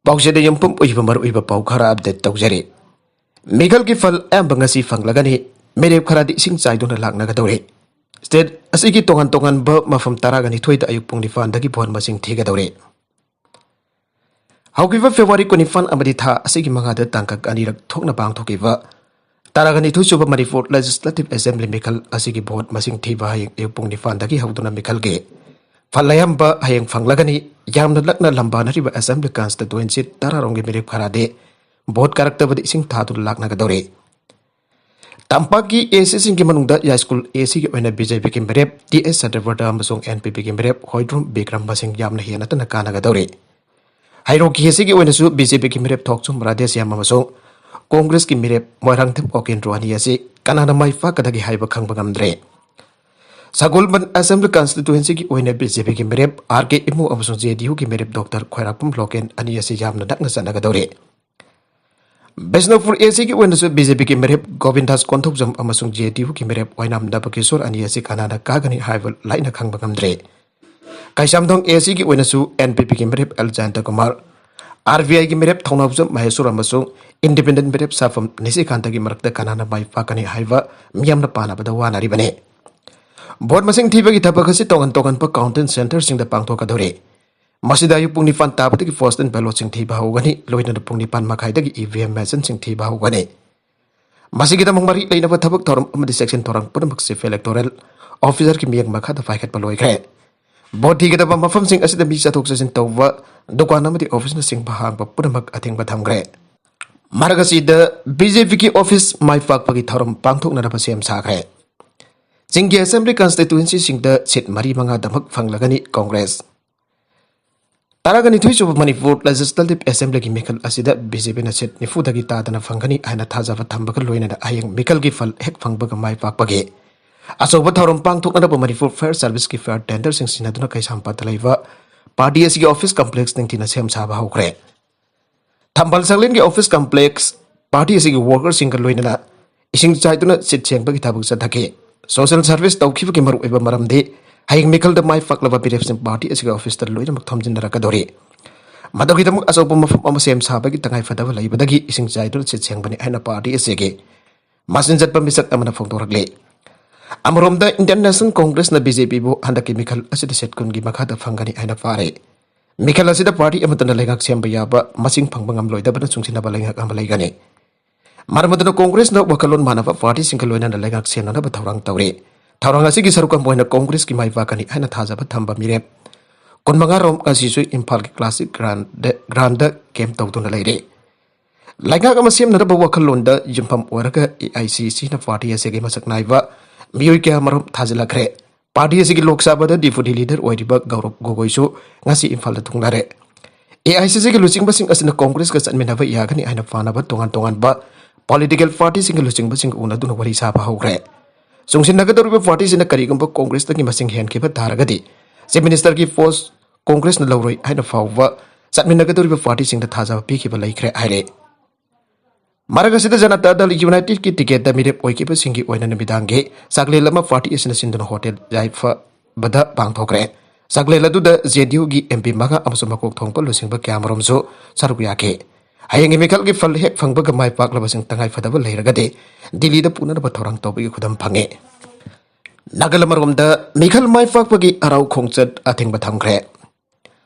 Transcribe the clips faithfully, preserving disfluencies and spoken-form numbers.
ꯄꯥꯎꯆꯦꯗ ꯌꯨꯝꯐꯝ ꯑꯣꯏꯕ ꯃꯔꯨꯑꯣꯏꯕ ꯄꯥꯎ ꯈꯔ ꯑꯞꯗꯦꯠ ꯇꯧꯖꯔꯤ꯫ ꯃꯤꯈꯜꯒꯤ ꯐꯜ ꯑꯌꯥꯝꯕ ꯉꯁꯤ ꯐꯪꯂꯒꯅꯤ꯫ ꯃꯤꯔꯦꯞ ꯈꯔꯗꯤ ꯏꯁꯤꯡ ꯆꯥꯏꯗꯨꯅ ꯂꯥꯛꯅꯒꯗꯧꯔꯤ꯫ ꯁ꯭ꯇꯦꯠ ꯑꯁꯤꯒꯤ ꯇꯣꯉꯥꯟ ꯇꯣꯉꯥꯟꯕ ꯃꯐꯝ ꯇꯔꯥꯒ ꯅꯤꯊꯣꯏꯗ ꯑꯌꯨꯛ ꯄꯨꯡ ꯅꯤꯄꯥꯟꯗꯒꯤ ꯚꯣꯠ ꯃꯁꯤꯡ ꯊꯤꯒꯗꯧꯔꯤ꯫ ꯍꯧꯈꯤꯕ ꯐꯦꯕ꯭ꯔꯨꯋꯥꯔꯤ ꯀꯨꯟꯅꯤꯄꯥꯟ ꯑꯃꯗꯤ ꯊꯥ ꯑꯁꯤꯒꯤ ꯃꯉꯥꯗ ꯇꯥꯡꯀꯛ ꯑꯅꯤꯔꯛ ꯊꯣꯛꯅ ꯄꯥꯡꯊꯣꯛꯈꯤꯕ ꯇꯔꯥꯒ ꯅꯤꯊꯣꯏ ꯁꯨꯕ ꯃꯅꯤꯄꯨꯔ ꯂꯦꯖꯤꯁꯂꯦꯇꯤꯚ ꯑꯦꯁꯦꯝꯕ꯭ꯂꯤ ꯃꯤꯈꯜ ꯑꯁꯤꯒꯤ ꯚꯣꯠ ꯃꯁꯤꯡ ꯊꯤꯕ ꯍꯌꯦꯡ ꯑꯌꯨꯛ ꯄꯨꯡ ꯅꯤꯄꯥꯟꯗꯒꯤ ꯍꯧꯗꯨꯅ ꯃꯤꯈꯜꯒꯤ ꯐꯜ ꯑꯌꯥꯝꯕ ꯍꯌꯦꯡ ꯐꯪꯂꯒꯅꯤ꯫ ꯌꯥꯝꯅ ꯅꯛꯅ ꯂꯝꯕꯥꯅꯔꯤꯕ ꯑꯦꯁꯦꯝꯕ꯭ꯂꯤ ꯀꯟꯁꯇꯤꯇꯨꯌꯦꯟꯁꯤ ꯇꯔꯥꯔꯣꯝꯒꯤ ꯃꯤꯔꯦꯞ ꯈꯔꯗꯤ ꯚꯣꯠ ꯀꯥꯔꯛꯇꯕꯗ ꯏꯁꯤꯡ ꯊꯥꯗꯨꯅ ꯂꯥꯛꯅꯒꯗꯧꯔꯤ꯫ ꯇꯝꯄꯥꯛꯀꯤ ꯑꯦꯁꯤꯁꯤꯡꯒꯤ ꯃꯅꯨꯡꯗ ꯌꯥꯏꯁ꯭ꯀꯨꯜ ꯑꯦꯁꯤꯒꯤ ꯑꯣꯏꯅ ꯕꯤ ꯖꯦ ꯄꯤꯒꯤ ꯃꯤꯔꯦꯞ ꯇꯤ ꯑꯦꯁ ꯁꯇ꯭ꯌꯕ꯭ꯔꯇ ꯑꯃꯁꯨꯡ ꯑꯦꯟ ꯄꯤ ꯄꯤꯒꯤ ꯃꯤꯔꯦꯞ ꯍꯣꯏꯗ꯭ꯔꯨꯝ ꯕꯤꯀ꯭ꯔꯝ ꯃꯁꯤꯡ ꯌꯥꯝꯅ ꯍꯦꯟꯅꯇꯅ ꯀꯥꯟꯅꯒꯗꯧꯔꯤ꯫ ꯍꯩꯔꯣꯛꯀꯤ ꯑꯦꯁꯤꯒꯤ ꯑꯣꯏꯅꯁꯨ ꯕꯤ ꯖꯦ ꯄꯤꯒꯤ ꯃꯤꯔꯦꯞ ꯊꯣꯛꯆꯣꯝ ꯔꯥꯙꯦꯁ꯭ꯌꯥꯝ ꯑꯃꯁꯨꯡ ꯀꯣꯡꯒ꯭ꯔꯦꯁꯀꯤ ꯃꯤꯔꯦꯞ ꯃꯣꯏꯔꯥꯡꯊꯦꯝ ꯑꯣꯀꯦꯟꯗ꯭ꯔꯣ ꯑꯅꯤ ꯑꯁꯤ ꯀꯅꯥꯅ ꯃꯥꯏ ꯄꯥꯛꯀꯗꯒꯦ ꯍꯥꯏꯕ ꯈꯪꯕ ꯉꯝꯗ꯭ꯔꯦ꯫ ꯁꯒꯣꯜꯕꯟ ꯑꯦꯁꯦꯝꯕ꯭ꯂꯤ ꯀꯟꯁꯇꯤꯇꯨꯌꯦꯟꯁꯤꯒꯤ ꯑꯣꯏꯅ ꯕꯤ ꯖꯦ ꯄꯤꯒꯤ ꯃꯤꯔꯦꯞ ꯑꯥꯔ ꯀꯦ ꯏꯃꯨ ꯑꯃꯁꯨꯡ ꯖꯦ ꯗꯤ ꯌꯨꯒꯤ ꯃꯤꯔꯦꯞ ꯗꯣꯛꯇꯔ ꯈ꯭ꯋꯥꯏꯔꯥꯛꯄꯝ ꯂꯣꯀꯦꯟ ꯑꯅꯤ ꯑꯁꯤ ꯌꯥꯝꯅ ꯅꯛꯅ ꯆꯠꯅꯒꯗꯧꯔꯤ꯫ ꯕꯤꯁꯅꯨꯄꯨꯔ ꯑꯦꯁꯤꯒꯤ ꯑꯣꯏꯅꯁꯨ ꯕꯤ ꯖꯦ ꯄꯤꯒꯤ ꯃꯤꯔꯦꯞ ꯒꯣꯕꯤꯟꯗꯥꯁ ꯀꯣꯟꯊꯧꯖꯝ ꯑꯃꯁꯨꯡ ꯖꯦ ꯗꯤ ꯌꯨꯒꯤ ꯃꯤꯔꯦꯞ ꯑꯣꯏꯅꯥꯝ ꯅꯕꯀꯤꯁꯣꯔ ꯑꯅꯤ ꯑꯁꯤ ꯀꯅꯥꯅ ꯀꯥꯒꯅꯤ ꯍꯥꯏꯕ ꯂꯥꯏꯅ ꯈꯪꯕ ꯉꯝꯗ꯭ꯔꯦ꯫ ꯀꯩꯁꯥꯝꯊꯣꯡ ꯑꯦꯁꯤꯒꯤ ꯑꯣꯏꯅꯁꯨ ꯑꯦꯟ ꯄꯤ ꯄꯤꯒꯤ ꯃꯤꯔꯦꯞ ꯑꯦꯜ ꯖꯌꯟꯇ ꯀꯨꯃꯥꯔ, ꯑꯥꯔ ꯕꯤ ꯑꯥꯏꯒꯤ ꯃꯤꯔꯦꯞ ꯊꯧꯅꯥꯎꯖꯝ ꯃꯍꯦꯁꯣꯔ ꯑꯃꯁꯨꯡ ꯏꯟꯗꯤꯄꯦꯟꯗꯦꯟ ꯃꯤꯔꯦꯞ ꯁꯥꯐꯝ ꯅꯤꯁꯤꯀꯥꯟꯇꯒꯤ ꯃꯔꯛꯇ ꯀꯅꯥꯅ ꯃꯥꯏ ꯄꯥꯛꯀꯅꯤ ꯍꯥꯏꯕ ꯃꯤꯌꯥꯝꯅ ꯄꯥꯅꯕꯗ ꯋꯥꯅꯔꯤꯕꯅꯤ꯫ ꯚꯣꯠ ꯃꯁꯤꯡ ꯊꯤꯕꯒꯤ ꯊꯕꯛ ꯑꯁꯤ ꯇꯣꯉꯥꯟ ꯇꯣꯉꯥꯟꯕ ꯀꯥꯎꯟꯇꯤꯡ ꯁꯦꯟꯇꯔꯁꯤꯡꯗ ꯄꯥꯡꯊꯣꯛꯀꯗꯧꯔꯤ꯫ ꯃꯁꯤꯗ ꯑꯌꯨꯛ ꯄꯨꯡ ꯅꯤꯄꯥꯟ ꯇꯥꯕꯗꯒꯤ ꯄꯣꯁꯇꯦꯜ ꯕꯦꯂꯣꯠꯁꯤꯡ ꯊꯤꯕ ꯍꯧꯒꯅꯤ, ꯂꯣꯏꯅꯅ ꯄꯨꯡ ꯅꯤꯄꯥꯟ ꯃꯈꯥꯏꯗꯒꯤ ꯏ ꯚꯤ ꯑꯦꯝ ꯃꯦꯆꯤꯟꯁꯤꯡ ꯊꯤꯕ ꯍꯧꯒꯅꯤ꯫ ꯃꯁꯤꯒꯤꯗꯃꯛ ꯃꯔꯤ ꯂꯩꯅꯕ ꯊꯕꯛ ꯊꯧꯔꯝ ꯑꯃꯗꯤ ꯆꯦꯛꯁꯤꯟ ꯊꯧꯔꯥꯡ ꯄꯨꯝꯅꯃꯛ ꯆꯤꯐ ꯏꯂꯦꯛꯇꯣꯔꯦꯜ ꯑꯣꯐꯤꯁꯔꯒꯤ ꯃꯤꯠꯌꯦꯡ ꯃꯈꯥꯗ ꯄꯥꯏꯈꯠꯄ ꯂꯣꯏꯈ꯭ꯔꯦ꯫ ꯚꯣꯠ ꯊꯤꯒꯗꯕ ꯃꯐꯝꯁꯤꯡ ꯑꯁꯤꯗ ꯃꯤ ꯆꯠꯊꯣꯛ ꯆꯠꯁꯤꯟ ꯇꯧꯕ, ꯗꯨꯀꯥꯟ ꯑꯃꯗꯤ ꯑꯣꯐꯤꯁꯅꯆꯤꯡꯕ ꯍꯥꯡꯕ ꯄꯨꯝꯅꯃꯛ ꯑꯊꯤꯡꯕ ꯊꯝꯈ꯭ꯔꯦ꯫ ꯃꯔꯛ ꯑꯁꯤꯗ ꯕꯤ ꯖꯦ ꯄꯤꯒꯤ ꯑꯣꯐꯤꯁ ꯃꯥꯏ ꯄꯥꯛꯄꯒꯤ ꯊꯧꯔꯝ ꯄꯥꯡꯊꯣꯛꯅꯅꯕ ꯁꯦꯝ ꯁꯥꯈ꯭ꯔꯦ꯫ ꯆꯤꯡꯒꯤ ꯑꯦꯁꯦꯝꯕ꯭ꯂꯤ ꯀꯟꯁꯇꯤꯇꯨꯌꯦꯟꯁꯤꯁꯤꯡꯗ ꯁꯤꯠ ꯃꯔꯤ ꯃꯉꯥꯗꯃꯛ ꯐꯪꯂꯒꯅꯤ ꯀꯣꯡꯒ꯭ꯔꯦꯁ꯫ ꯇꯔꯥꯒ ꯅꯤꯊꯣꯏ ꯁꯨꯕ ꯃꯅꯤꯄꯨꯔ ꯂꯦꯖꯤꯁꯂꯦꯇꯤꯚ ꯑꯦꯁꯦꯝꯕ꯭ꯂꯤꯒꯤ ꯃꯤꯈꯜ ꯑꯁꯤꯗ ꯕꯤ ꯖꯦ ꯄꯤꯅ ꯁꯤꯠ ꯅꯤꯐꯨꯗꯒꯤ ꯇꯥꯗꯅ ꯐꯪꯒꯅꯤ ꯍꯥꯏꯅ ꯊꯥꯖꯕ ꯊꯝꯕꯒ ꯂꯣꯏꯅꯅ ꯍꯌꯦꯡ ꯃꯤꯈꯜꯒꯤ ꯐꯜ ꯍꯦꯛ ꯐꯪꯕꯒ ꯃꯥꯏ ꯄꯥꯛꯄꯒꯤ ꯑꯆꯧꯕ ꯊꯧꯔꯝ ꯄꯥꯡꯊꯣꯛꯅꯅꯕ ꯃꯅꯤꯄꯨꯔ ꯐꯥꯌꯔ ꯁꯥꯔꯚꯤꯁꯀꯤ ꯐꯥꯌꯔ ꯇꯦꯟꯗꯔꯁꯤꯡ ꯁꯤꯖꯤꯟꯅꯗꯨꯅ ꯀꯩꯁꯥꯝꯄꯥꯠꯇ ꯂꯩꯕ ꯄꯥꯔꯇꯤ ꯑꯁꯤꯒꯤ ꯑꯣꯐꯤꯁ ꯀꯝꯄ꯭ꯂꯦꯛꯁ ꯅꯤꯡꯊꯤꯅ ꯁꯦꯝ ꯁꯥꯕ ꯍꯧꯈ꯭ꯔꯦ꯫ ꯊꯝꯕꯥꯜ ꯁꯪꯂꯦꯟꯒꯤ ꯑꯣꯐꯤꯁ ꯀꯝꯄ꯭ꯂꯦꯛꯁ ꯄꯥꯔꯇꯤ ꯑꯁꯤꯒꯤ ꯋꯥꯔꯀꯔꯁꯤꯡꯒ ꯂꯣꯏꯅꯅ ꯏꯁꯤꯡ ꯆꯥꯏꯗꯨꯅ ꯁꯤꯠ ꯁꯦꯡꯕꯒꯤ ꯊꯕꯛ ꯆꯠꯊꯈꯤ꯫ ꯁꯣꯁꯤꯌꯦꯜ ꯁꯥꯔꯚꯤꯁ ꯇꯧꯈꯤꯕꯒꯤ ꯃꯔꯨꯑꯣꯏꯕ ꯃꯔꯝꯗꯤ ꯍꯌꯦꯡ ꯃꯤꯈꯜꯗ ꯃꯥꯏ ꯄꯥꯛꯂꯕ ꯃꯤꯔꯦꯞꯁꯤꯡ ꯄꯥꯔꯇꯤ ꯑꯁꯤꯒꯤ ꯑꯣꯐꯤꯁꯇ ꯂꯣꯏꯅꯃꯛ ꯊꯣꯝꯖꯤꯟꯅꯔꯛꯀꯗꯧꯔꯤ꯫ ꯃꯗꯨꯒꯤꯗꯃꯛ ꯑꯆꯧꯕ ꯃꯐꯝ ꯑꯃ ꯁꯦꯝ ꯁꯥꯕꯒꯤ ꯇꯉꯥꯏ ꯐꯗꯕ ꯂꯩꯕꯗꯒꯤ ꯏꯁꯤꯡ ꯆꯥꯏꯗꯨꯅ ꯁꯤꯠ ꯁꯦꯡꯕꯅꯤ ꯍꯥꯏꯅ ꯄꯥꯔꯇꯤ ꯑꯁꯤꯒꯤ ꯃꯆꯤꯟ ꯆꯠꯄ ꯃꯤꯁꯛ ꯑꯃꯅ ꯐꯣꯡꯗꯣꯔꯛꯂꯤ꯫ ꯑꯃꯔꯣꯝꯗ Indian National Congressꯅ BJPꯕꯨ ꯍꯟꯗꯛꯀꯤ ꯃꯤꯈꯜ ꯑꯁꯤꯗ ꯁꯤꯠ ꯀꯨꯟꯒꯤ ꯃꯈꯥꯗ ꯐꯪꯒꯅꯤ ꯍꯥꯏꯅ ꯐꯥꯔꯦ꯫ ꯃꯤꯈꯜ ꯑꯁꯤꯗ ꯄꯥꯔꯇꯤ ꯑꯃꯠꯇꯅ ꯂꯩꯉꯥꯛ ꯁꯦꯝꯕ ꯌꯥꯕ ꯃꯁꯤꯡ ꯐꯪꯕ ꯉꯝꯂꯣꯏꯗꯕꯅ ꯆꯨꯡꯁꯤꯟꯅꯕ ꯂꯩꯉꯥꯛ ꯑꯃ ꯂꯩꯒꯅꯤ꯫ ꯃꯔꯝ ꯑꯗꯨꯅ ꯀꯣꯡꯒ꯭ꯔꯦꯁꯅ ꯋꯥꯈꯜꯂꯣꯟ ꯃꯥꯟꯅꯕ ꯄꯥꯔꯇꯤꯁꯤꯡꯒ ꯂꯣꯏꯅꯅ ꯂꯩꯉꯥꯛ ꯁꯦꯝꯅꯅꯕ ꯊꯧꯔꯥꯡ ꯇꯧꯔꯤ꯫ ꯊꯧꯔꯥꯡ ꯑꯁꯤꯒꯤ ꯁꯔꯨꯛ ꯑꯃ ꯑꯣꯏꯅ ꯀꯣꯡꯒ꯭ꯔꯦꯁꯀꯤ ꯃꯥꯏ ꯄꯥꯛꯀꯅꯤ ꯍꯥꯏꯅ ꯊꯥꯖꯕ ꯊꯝꯕ ꯃꯤꯔꯦꯞ ꯀꯨꯟꯃꯉꯥ ꯔꯣꯝ ꯉꯁꯤꯁꯨ ꯏꯝꯐꯥꯜꯒꯤ ꯀ꯭ꯂꯥꯁꯤꯛ ꯒ꯭ꯔꯥꯟꯗ ꯒ꯭ꯔꯥꯟꯗ ꯀꯦꯝ ꯇꯧꯗꯨꯅ ꯂꯩꯔꯤ꯫ ꯂꯩꯉꯥꯛ ꯑꯃ ꯁꯦꯝꯅꯅꯕ ꯋꯥꯈꯜꯂꯣꯟꯗ ꯌꯨꯝꯐꯝ ꯑꯣꯏꯔꯒ AICCꯅ ꯄꯥꯔꯇꯤ ꯑꯁꯤꯒꯤ ꯃꯁꯛ ꯅꯥꯏꯕ ꯃꯤꯑꯣꯏ ꯀꯌꯥ ꯃꯔꯨꯝ ꯊꯥꯖꯤꯜꯂꯛꯈ꯭ꯔꯦ꯫ ꯄꯥꯔꯇꯤ ꯑꯁꯤꯒꯤ ꯂꯣꯛ ꯁꯚꯥꯗ ꯗꯤꯄꯨꯇꯤ ꯂꯤꯗꯔ ꯑꯣꯏꯔꯤꯕ ꯒꯧꯔꯕ ꯒꯣꯒꯣꯏꯁꯨ ꯉꯁꯤ ꯏꯝꯐꯥꯜꯗ ꯊꯨꯡꯂꯔꯦ꯫ AICCꯒꯤ ꯂꯨꯆꯤꯡꯕꯁꯤꯡ ꯑꯁꯤꯅ ꯀꯣꯡꯒ꯭ꯔꯦꯁꯀ ꯆꯠꯃꯤꯟꯅꯕ ꯌꯥꯒꯅꯤ ꯍꯥꯏꯅ ꯐꯥꯅꯕ ꯇꯣꯉꯥꯟ ꯇꯣꯉꯥꯟꯕ ꯄꯣꯂꯤꯇꯤꯀꯦꯜ ꯄꯥꯔꯇꯤꯁꯤꯡꯒꯤ ꯂꯨꯆꯤꯡꯕꯁꯤꯡꯒ ꯎꯅꯗꯨꯅ ꯋꯥꯔꯤ ꯁꯥꯕ ꯍꯧꯈ꯭ꯔꯦ꯫ ꯆꯨꯡꯁꯤꯟꯅꯒꯗꯧꯔꯤꯕ ꯄꯥꯔꯇꯤꯁꯤꯅ ꯀꯔꯤꯒꯨꯝꯕ ꯀꯣꯡꯒ꯭ꯔꯦꯁꯇꯒꯤ ꯃꯁꯤꯡ ꯍꯦꯟꯈꯤꯕ ꯇꯥꯔꯒꯗꯤ ꯆꯤꯐ ꯃꯤꯅꯤꯁꯇꯔꯒꯤ ꯄꯣꯁ ꯀꯣꯡꯒ꯭ꯔꯦꯁꯅ ꯂꯧꯔꯣꯏ ꯍꯥꯏꯅ ꯐꯥꯎꯕ ꯆꯠꯃꯤꯟꯅꯒꯗꯧꯔꯤꯕ ꯄꯥꯔꯇꯤꯁꯤꯡꯗ ꯊꯥꯖꯕ ꯄꯤꯈꯤꯕ ꯂꯩꯈ꯭ꯔꯦ ꯍꯥꯏꯔꯦ꯫ ꯃꯔꯛ ꯑꯁꯤꯗ ꯖꯅꯇꯥ ꯗꯜ ꯌꯨꯅꯥꯏꯇꯦꯗꯀꯤ ꯇꯤꯀꯦꯠꯇ ꯃꯤꯔꯦꯞ ꯑꯣꯏꯈꯤꯕꯁꯤꯡꯒꯤ ꯑꯣꯏꯅ ꯅꯨꯃꯤꯗꯥꯡꯒꯤ ꯆꯥꯛꯂꯦꯟ ꯑꯃ ꯄꯥꯔꯇꯤ ꯑꯁꯤꯅ ꯁꯤꯟꯗꯨꯅ ꯍꯣꯇꯦꯜ ꯌꯥꯏꯐꯕꯗ ꯄꯥꯡꯊꯣꯛꯈ꯭ꯔꯦ꯫ ꯆꯥꯛꯂꯦꯟ ꯑꯗꯨꯗ JDUꯒꯤ MP ꯃꯉꯥ ꯑꯃꯁꯨꯡ ꯃꯀꯣꯛ ꯊꯣꯡꯕ ꯂꯨꯆꯤꯡꯕ ꯀꯌꯥꯃꯔꯨꯝꯁꯨ ꯁꯔꯨꯛ ꯌꯥꯈꯤ꯫ ꯍꯌꯦꯡꯒꯤ ꯃꯤꯈꯜꯒꯤ ꯐꯜ ꯍꯦꯛ ꯐꯪꯕꯒ ꯃꯥꯏ ꯄꯥꯛꯂꯕꯁꯤꯡ ꯇꯉꯥꯏ ꯐꯗꯕ ꯂꯩꯔꯒꯗꯤ ꯗꯤꯜꯂꯤꯗ ꯄꯨꯅꯅꯕ ꯊꯧꯔꯥꯡ ꯇꯧꯕꯒꯤ ꯈꯨꯗꯝ ꯐꯪꯉꯤ꯫ ꯅꯥꯒꯜ ꯑꯃꯔꯣꯝꯗ ꯃꯤꯈꯜ ꯃꯥꯏ ꯄꯥꯛꯄꯒꯤ ꯍꯔꯥꯎ ꯈꯣꯡꯆꯠ ꯑꯊꯤꯡꯕ ꯊꯝꯈ꯭ꯔꯦ꯫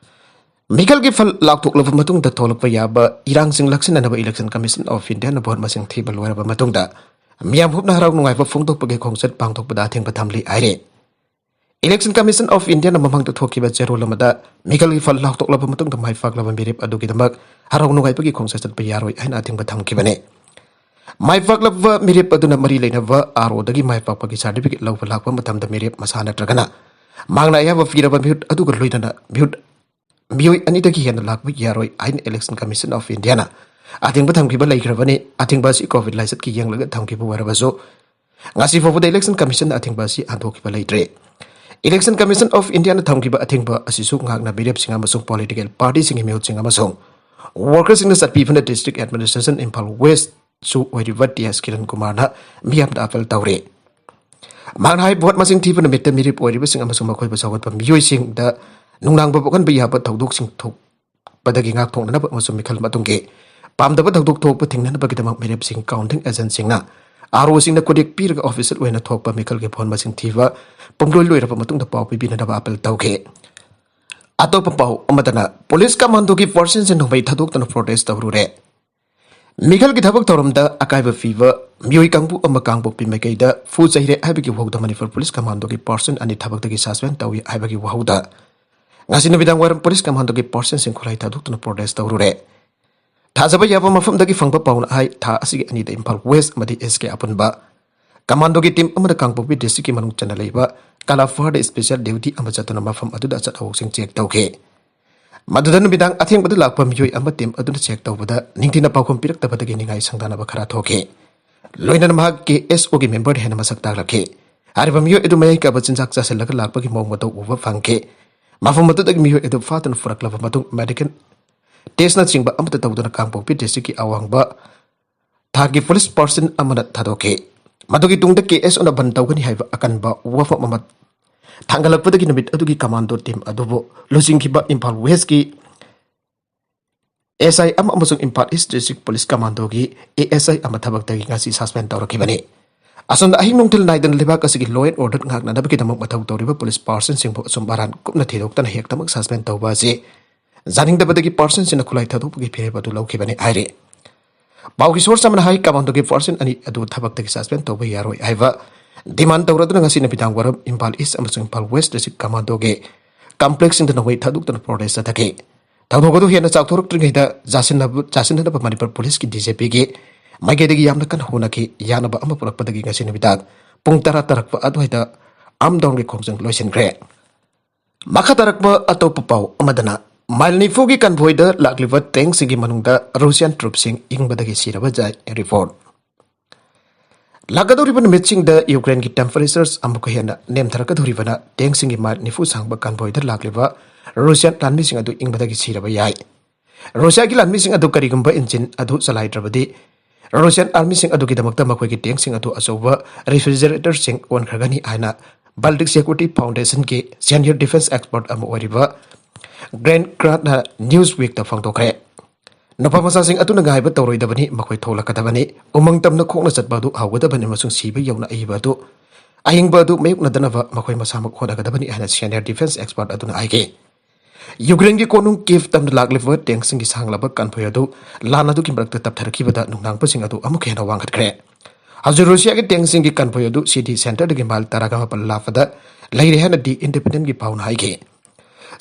ꯃꯤꯈꯜꯒꯤ ꯐꯜ ꯂꯥꯎꯊꯣꯛꯂꯕ ꯃꯇꯨꯡꯗ ꯊꯣꯛꯂꯛꯄ ꯌꯥꯕ ꯏꯔꯥꯡꯁꯤꯡ ꯂꯥꯛꯁꯤꯟꯅꯅꯕ Election Commission of Indiaꯅ ꯚꯣꯠ ꯃꯁꯤꯡ ꯊꯤꯕ ꯂꯣꯏꯔꯕ ꯃꯇꯨꯡꯗ ꯃꯤꯌꯥꯝ ꯍꯨꯞꯅ ꯍꯔꯥꯎ ꯅꯨꯡꯉꯥꯏꯕ ꯐꯣꯡꯗꯣꯛꯄꯒꯤ ꯈꯣꯡꯆꯠ ꯄꯥꯡꯊꯣꯛꯄꯗ ꯑꯊꯤꯡꯕ ꯊꯝꯂꯤ ꯍꯥꯏꯔꯤ꯫ Election Commission of Indiaꯅ ꯃꯃꯥꯡꯗ ꯊꯣꯛꯈꯤꯕ ꯆꯦꯔꯣꯜ ꯑꯃꯗ ꯃꯤꯈꯜꯒꯤ ꯐꯜ ꯂꯥꯎꯊꯣꯛꯂꯕ ꯃꯇꯨꯡꯗ ꯃꯥꯏ ꯄꯥꯛꯂꯕ ꯃꯤꯔꯦꯞ ꯑꯗꯨꯒꯤꯗꯃꯛ ꯍꯔꯥꯎ ꯅꯨꯡꯉꯥꯏꯕꯒꯤ ꯈꯣꯡꯆꯠ ꯆꯠꯄ ꯌꯥꯔꯣꯏ ꯍꯥꯏꯅ ꯑꯊꯤꯡꯕ ꯊꯝꯈꯤꯕꯅꯤ꯫ ꯃꯥꯏ ꯄꯥꯛꯂꯕ ꯃꯤꯔꯦꯞ ꯑꯗꯨꯅ ꯃꯔꯤ ꯂꯩꯅꯕ ROꯗꯒꯤ ꯃꯥꯏ ꯄꯥꯛꯄꯒꯤ certificate ꯂꯧꯕ ꯂꯥꯛꯄ ꯃꯇꯝꯗ ꯃꯤꯔꯦꯞ ꯃꯁꯥ ꯅꯠꯇ꯭ꯔꯒꯅ ꯃꯥꯡꯅ ꯑꯌꯥꯕ ꯄꯤꯔꯕ ꯃꯤꯍꯨꯠ ꯑꯗꯨꯒ ꯂꯣꯏꯅꯅ ꯃꯤꯍꯨꯠ ꯃꯤꯑꯣꯏ ꯑꯅꯤꯗꯒꯤ ꯍꯦꯟꯅ ꯂꯥꯛꯄ ꯌꯥꯔꯣꯏ ꯍꯥꯏꯅ Election Commission of Indiaꯅ ꯑꯊꯤꯡꯕ ꯊꯝꯈꯤꯕ ꯂꯩꯈ꯭ꯔꯕꯅꯤ꯫ ꯑꯊꯤꯡꯕ ꯑꯁꯤ COVID ꯂꯥꯏꯆꯠꯀꯤ ꯌꯦꯡꯂꯒ ꯊꯝꯈꯤꯕ ꯑꯣꯏꯔꯕꯁꯨ ꯉꯁꯤ ꯐꯥꯎꯕꯗ Election Commissionꯅ ꯑꯊꯤꯡꯕ ꯑꯁꯤ ꯍꯟꯗꯣꯛꯈꯤꯕ ꯂꯩꯇ꯭ꯔꯤ꯫ Election Commission of Indiaꯅ ꯊꯝꯈꯤꯕ ꯑꯊꯤꯡꯕ ꯑꯁꯤꯁꯨ ꯉꯥꯛꯅ ꯃꯤꯔꯦꯞꯁꯤꯡ ꯑꯃꯁꯨꯡ ꯄꯣꯂꯤꯇꯤꯀꯦꯜ ꯄꯥꯔꯇꯤꯁꯤꯡꯒꯤ ꯃꯤꯍꯨꯠꯁꯤꯡ ꯑꯃꯁꯨꯡ ꯋꯥꯔꯀꯔꯁꯤꯡꯅ ꯆꯠꯄꯤꯕꯅ District Administration Imphal West ꯁꯨ ꯑꯣꯏꯔꯤꯕ T S ꯀꯤꯔꯟ ꯀꯨꯃꯥꯔꯅ ꯃꯤꯌꯥꯝꯗ ꯑꯥꯄꯤꯜ ꯇꯧꯔꯤ꯫ ꯃꯍꯥꯛꯅ ꯍꯥꯏ, ꯚꯣꯠ ꯃꯁꯤꯡ ꯊꯤꯕ ꯅꯨꯃꯤꯠꯇ ꯃꯤꯔꯦꯞ ꯑꯣꯏꯔꯤꯕꯁꯤꯡ ꯑꯃꯁꯨꯡ ꯃꯈꯣꯏꯕꯨ ꯁꯧꯒꯠꯄ ꯃꯤꯑꯣꯏꯁꯤꯡꯗ ꯅꯨꯡꯅꯥꯡꯕ ꯄꯣꯛꯍꯟꯕ ꯌꯥꯕ ꯊꯧꯗꯣꯛꯁꯤꯡ ꯊꯣꯛ-, ꯄꯗꯒꯤ ꯉꯥꯛꯊꯣꯛꯅꯅꯕ ꯑꯃꯁꯨꯡ ꯃꯤꯈꯜ ꯃꯇꯨꯡꯒꯤ ꯄꯥꯝꯗꯕ ꯊꯧꯗꯣꯛ ꯊꯣꯛꯄ ꯊꯤꯡꯅꯅꯕꯒꯤꯗꯃꯛ ꯃꯤꯔꯦꯞꯁꯤꯡ counting agentꯁꯤꯡꯅ ROꯁꯤꯡꯅ ꯈꯨꯠꯌꯦꯛ ꯄꯤꯔꯒ official ꯑꯣꯏꯅ ꯊꯣꯛꯄ ꯃꯤꯈꯜꯒꯤ ꯐꯣꯟ ꯃꯁꯤꯡ ꯊꯤꯕ ꯄꯨꯡꯂꯣꯏ ꯂꯣꯏꯔꯕ ꯃꯇꯨꯡꯗ ꯄꯥꯎ ꯄꯤꯕꯤꯅꯅꯕ appeal ꯇꯧꯈꯤ꯫ ꯑꯇꯣꯞꯄ ꯄꯥꯎ ꯑꯃꯗꯅ, ꯄꯨꯂꯤꯁ ꯀꯃꯥꯟꯗꯣꯒꯤ ꯐꯣꯔꯁꯁꯤꯡꯁꯦ ꯅꯣꯡꯃꯩ ꯊꯥꯗꯣꯛꯇꯨꯅ protest ꯇꯧꯔꯨꯔꯦ꯫ ꯃꯤꯈꯜꯒꯤ ꯊꯕꯛ ꯊꯧꯔꯝꯗ ꯑꯀꯥꯏꯕ ꯄꯤꯕ ꯃꯤꯑꯣꯏ ꯀꯥꯡꯕꯨ ꯑꯃ ꯀꯥꯡꯄꯣꯛꯄꯤ ꯃꯥꯏꯀꯩꯗ ꯐꯨ ꯆꯩꯔꯦ ꯍꯥꯏꯕꯒꯤ ꯋꯥꯍꯧꯗ ꯃꯅꯤꯄꯨꯔ ꯄꯨꯂꯤꯁ ꯀꯃꯥꯟꯗꯣꯒꯤ ꯄꯥꯔꯁꯟ ꯑꯅꯤ ꯊꯕꯛꯇꯒꯤ suspend ꯇꯧꯏ ꯍꯥꯏꯕꯒꯤ ꯋꯥꯍꯧꯗ ꯉꯁꯤ ꯅꯨꯃꯤꯗꯥꯡ ꯋꯥꯏꯔꯝ ꯄꯨꯂꯤꯁ ꯀꯃꯥꯟꯗꯣꯒꯤ ꯄꯥꯔꯁꯟꯁꯤꯡ ꯈꯨꯠꯂꯥꯏ ꯊꯥꯗꯣꯛꯇꯨꯅ protest ꯇꯧꯔꯨꯔꯦ꯫ ꯊꯥꯖꯕ ꯌꯥꯕ ꯃꯐꯝꯗꯒꯤ ꯐꯪꯕ ꯄꯥꯎꯅ ꯍꯥꯏ, ꯊꯥ ꯑꯁꯤꯒꯤ ꯑꯅꯤꯗ ꯏꯝꯐꯥꯜ ꯋꯦꯁ ꯑꯃꯗꯤ SK ꯑꯄꯨꯟꯕ ꯀꯃꯥꯟꯗꯣꯒꯤ ꯇꯤꯝ ꯑꯃꯗ ꯀꯥꯡꯄꯣꯛꯄꯤ ꯗꯤꯁꯇ꯭ꯔꯤꯛꯀꯤ ꯃꯅꯨꯡ ꯆꯟꯅ ꯂꯩꯕ ꯀꯥꯂꯥꯐꯥꯔꯗ special duty ꯑꯃ ꯆꯠꯇꯨꯅ ꯃꯐꯝ ꯑꯗꯨꯗ ꯑꯆꯠ ꯑꯋꯣꯛꯁꯤꯡ check ꯇꯧꯈꯤ꯫ ꯃꯗꯨꯗ ꯅꯨꯃꯤꯗꯥꯡ ꯑꯊꯦꯡꯕꯗ ꯂꯥꯛꯄ ꯃꯤꯑꯣꯏ ꯑꯃ ꯇꯤꯝ ꯑꯗꯨꯅ check ꯇꯧꯕꯗ ꯅꯤꯡꯊꯤꯅ ꯄꯥꯎꯈꯨꯝ ꯄꯤꯔꯛꯇꯕꯗꯒꯤ ꯅꯤꯡꯉꯥꯏ ꯁꯪꯗꯥꯅꯕ ꯈꯔ ꯊꯣꯛꯈꯤ꯫ ꯂꯣꯏꯅꯅ ꯃꯍꯥꯛ KSOꯒꯤ member ꯍꯦꯟꯅ ꯃꯁꯛ ꯇꯥꯛꯂꯛꯈꯤ꯫ ꯍꯥꯏꯔꯤꯕ ꯃꯤꯑꯣꯏ ꯑꯗꯨ ꯃꯌꯥꯏ ꯀꯥꯕ ꯆꯤꯟꯖꯥꯛ ꯆꯥꯁꯤꯜꯂꯒ ꯂꯥꯛꯄꯒꯤ ꯃꯑꯣꯡ ꯃꯇꯧ ꯎꯕ ꯐꯪꯈꯤ꯫ ꯃꯐꯝ ꯑꯗꯨꯗꯒꯤ ꯃꯤꯑꯣꯏ ꯑꯗꯨ ꯐꯥꯗꯨꯅ ꯄꯨꯔꯛꯂꯕ ꯃꯇꯨꯡ medical testꯅꯆꯤꯡꯕ ꯑꯃꯠꯇ ꯇꯧꯗꯅ ꯀꯥꯡꯄꯣꯛꯄꯤ ꯗꯤꯁꯇ꯭ꯔꯤꯛꯀꯤ ꯑꯋꯥꯡꯕ ꯊꯥꯛꯀꯤ ꯄꯨꯂꯤꯁ ꯄꯥꯔꯁꯟ ꯑꯃꯅ ꯊꯥꯗꯣꯛꯈꯤ꯫ ꯃꯗꯨꯒꯤ ꯇꯨꯡꯗ KSOꯅ ꯕꯟ ꯇꯧꯒꯅꯤ ꯍꯥꯏꯕ ꯑꯀꯟꯕ ꯋꯥꯐꯝ ꯑꯃ ꯊꯥꯡꯒꯠꯂꯛꯄꯗꯒꯤ ꯅꯨꯃꯤꯠ ꯑꯗꯨꯒꯤ ꯀꯃꯥꯟꯗꯣ ꯇꯤꯝ ꯑꯗꯨꯕꯨ ꯂꯨꯆꯤꯡꯈꯤꯕ ꯏꯝꯐꯥꯜ ꯋꯦꯁꯀꯤ SI ꯑꯃ ꯑꯃꯁꯨꯡ ꯏꯝꯐꯥꯜ ꯏꯁ ꯗꯤꯁꯇ꯭ꯔꯤꯛ ꯄꯨꯂꯤꯁ ꯀꯃꯥꯟꯗꯣꯒꯤ ASI ꯑꯃ ꯊꯕꯛꯇꯒꯤ ꯉꯁꯤ suspend ꯇꯧꯔꯛꯈꯤꯕꯅꯤ꯫ ꯑꯁꯣꯝꯗ ꯑꯍꯤꯡ ꯅꯨꯡꯊꯤꯜ ꯅꯥꯏꯗꯅ ꯂꯩꯕꯥꯛ ꯑꯁꯤꯒꯤ law and order ꯉꯥꯛꯅꯅꯕꯒꯤꯗꯃꯛ ꯃꯊꯧ ꯇꯧꯔꯤꯕ ꯄꯨꯂꯤꯁ ꯄꯥꯔꯁꯟꯁꯤꯡꯕꯨ ꯑꯁꯨꯝ ꯑꯔꯥꯟ ꯀꯨꯞꯅ ꯊꯤꯗꯣꯛꯇꯅ ꯍꯦꯛꯇꯃꯛ suspend ꯇꯧꯕ ꯑꯁꯤ ꯌꯥꯅꯤꯡꯗꯕꯗꯒꯤ ꯄꯥꯔꯁꯟꯁꯤꯡꯅ ꯈꯨꯠꯂꯥꯏ ꯊꯥꯗꯣꯛꯄꯒꯤ ꯐꯤꯔꯦꯞ ꯑꯗꯨ ꯂꯧꯈꯤꯕꯅꯤ ꯍꯥꯏꯔꯤ꯫ ꯄꯥꯎꯒꯤ source ꯑꯃꯅ ꯍꯥꯏ, ꯀꯃꯥꯟꯗꯣꯒꯤ ꯄꯥꯔꯁꯟ ꯑꯅꯤ ꯑꯗꯨ ꯊꯕꯛꯇꯒꯤ suspend ꯇꯧꯕ ꯌꯥꯔꯣꯏ ꯍꯥꯏꯕ demand ꯇꯧꯔꯗꯨꯅ ꯉꯁꯤ ꯅꯨꯃꯤꯗꯥꯡ ꯋꯥꯏꯔꯝ ꯏꯝꯐꯥꯜ ꯏꯁ ꯑꯃꯁꯨꯡ ꯏꯝꯐꯥꯜ ꯋꯦꯁ ꯗꯤꯁꯇ꯭ꯔꯤꯛ ꯀꯃꯥꯟꯗꯣꯒꯤ complexꯁꯤꯡꯗ ꯅꯣꯡꯃꯩ ꯊꯥꯗꯣꯛꯇꯨꯅ protest ꯆꯠꯊꯈꯤ꯫ ꯊꯧꯗꯣꯛ ꯑꯗꯨ ꯍꯦꯟꯅ ꯆꯥꯎꯊꯣꯔꯛꯇ꯭ꯔꯤꯉꯩꯗ ꯆꯥꯁꯤꯟꯅꯕ-, ꯆꯥꯁꯤꯟꯅꯅꯕ ꯃꯅꯤꯄꯨꯔ ꯄꯨꯂꯤꯁꯀꯤ DGPꯒꯤ ꯃꯥꯏꯀꯩꯗꯒꯤ ꯌꯥꯝꯅ ꯀꯟꯅ ꯍꯣꯠꯅꯈꯤ꯫ ꯌꯥꯅꯕ ꯑꯃ ꯄꯨꯔꯛꯄꯗꯒꯤ ꯉꯁꯤ ꯅꯨꯃꯤꯗꯥꯡ ꯄꯨꯡ ꯇꯔꯥ ꯇꯥꯔꯛꯄ ꯑꯗꯨꯋꯥꯏꯗ ꯑꯥꯝꯗꯥꯎꯟꯒꯤ ꯈꯣꯡꯖꯪ ꯂꯣꯏꯁꯤꯟꯈ꯭ꯔꯦ꯫ ꯃꯈꯥ ꯇꯥꯔꯛꯄ ꯑꯇꯣꯞꯄ ꯄꯥꯎ ꯑꯃꯗꯅ, ꯃꯥꯏꯜ ꯅꯤꯐꯨꯒꯤ convoyꯗ ꯂꯥꯛꯂꯤꯕ tankꯁꯤꯡꯒꯤ ꯃꯅꯨꯡꯗ Russian troopꯁꯤꯡ ꯏꯪꯕꯗꯒꯤ ꯁꯤꯔꯕ ꯌꯥꯏ report꯫ ꯂꯥꯛꯀꯗꯧꯔꯤꯕ ꯅꯨꯃꯤꯠꯁꯤꯡꯗ ꯌꯨꯀ꯭ꯔꯦꯟꯒꯤ temperatures ꯑꯃꯨꯛꯀ ꯍꯦꯟꯅ ꯅꯦꯝꯊꯔꯛꯀꯗꯧꯔꯤꯕꯅ tankꯁꯤꯡꯒꯤ ꯃꯥꯏꯜ ꯅꯤꯐꯨ ꯁꯥꯡꯕ convoyꯗ ꯂꯥꯛꯂꯤꯕ Russian ꯂꯥꯟꯃꯤꯁꯤꯡ ꯑꯗꯨ ꯏꯪꯕꯗꯒꯤ ꯁꯤꯔꯕ ꯌꯥꯏ꯫ Russiaꯒꯤ ꯂꯥꯟꯃꯤꯁꯤꯡ ꯑꯗꯨ ꯀꯔꯤꯒꯨꯝꯕ engine ꯑꯗꯨ ꯆꯂꯥꯏꯗ꯭ꯔꯕꯗꯤ Russian armyꯁꯤꯡ ꯑꯗꯨꯒꯤꯗꯃꯛꯇ ꯃꯈꯣꯏꯒꯤ tankꯁꯤꯡ ꯑꯗꯨ ꯑꯆꯧꯕ refrigeratorꯁꯤꯡ ꯑꯣꯟꯈ꯭ꯔꯒꯅꯤ ꯍꯥꯏꯅ Baltic Security Foundationꯒꯤ senior defense expert ꯑꯃ ꯑꯣꯏꯔꯤꯕ ꯒ꯭ꯔꯦꯟ ꯀ꯭ꯔꯥꯠꯅ ꯅ꯭ꯌꯨꯁ ꯋꯤꯛꯇ ꯐꯣꯡꯗꯣꯛꯈ꯭ꯔꯦ꯫ ꯅꯨꯄꯥ ꯃꯆꯥꯁꯤꯡ ꯑꯗꯨꯅ ꯉꯥꯏꯕ ꯇꯧꯔꯣꯏꯗꯕꯅꯤ, ꯃꯈꯣꯏ ꯊꯣꯛꯂꯛꯀꯗꯕꯅꯤ꯫ ꯎꯃꯪ ꯇꯝꯅ ꯈꯣꯡꯅ ꯆꯠꯄ ꯑꯗꯨ ꯍꯧꯒꯗꯕꯅꯤ ꯑꯃꯁꯨꯡ ꯁꯤꯕ ꯌꯧꯅ ꯑꯏꯕ ꯑꯗꯨ, ꯑꯏꯪꯕ ꯑꯗꯨ ꯃꯥꯌꯣꯛꯅꯗꯅꯕ ꯃꯈꯣꯏ ꯃꯁꯥꯃꯛ ꯍꯣꯠꯅꯒꯗꯕꯅꯤ ꯍꯥꯏꯅ senior defense expert ꯑꯗꯨꯅ ꯍꯥꯏꯈꯤ꯫ ꯌꯨꯀ꯭ꯔꯦꯟꯒꯤ ꯀꯣꯅꯨꯡ ꯀꯤꯚ ꯇꯝꯅ ꯂꯥꯛꯂꯤꯕ ꯇꯦꯡꯁꯤꯡꯒꯤ ꯁꯥꯡꯂꯕ ꯀꯟꯚꯣꯏ ꯑꯗꯨ ꯂꯥꯟ ꯑꯗꯨꯒꯤ ꯃꯔꯛꯇ ꯇꯞꯊꯔꯛꯈꯤꯕꯗ ꯅꯨꯡꯅꯥꯡꯕꯁꯤꯡ ꯑꯗꯨ ꯑꯃꯨꯛ ꯍꯦꯟꯅ ꯋꯥꯡꯈꯠꯈ꯭ꯔꯦ꯫ ꯍꯧꯖꯤꯛ ꯔꯨꯁꯤꯌꯥꯒꯤ ꯇꯦꯡꯁꯤꯡꯒꯤ ꯀꯟꯚꯣꯏ ꯑꯗꯨ ꯁꯤꯇꯤ ꯁꯦꯟꯇꯔꯗꯒꯤ ꯃꯥꯏꯜ ꯇꯔꯥꯒ ꯃꯥꯄꯜ ꯂꯥꯞꯄꯗ ꯂꯩꯔꯦ ꯍꯥꯏꯅ ꯗꯤ ꯏꯟꯗꯤꯄꯦꯟꯗꯦꯟꯒꯤ ꯄꯥꯎꯅ ꯍꯥꯏꯈꯤ꯫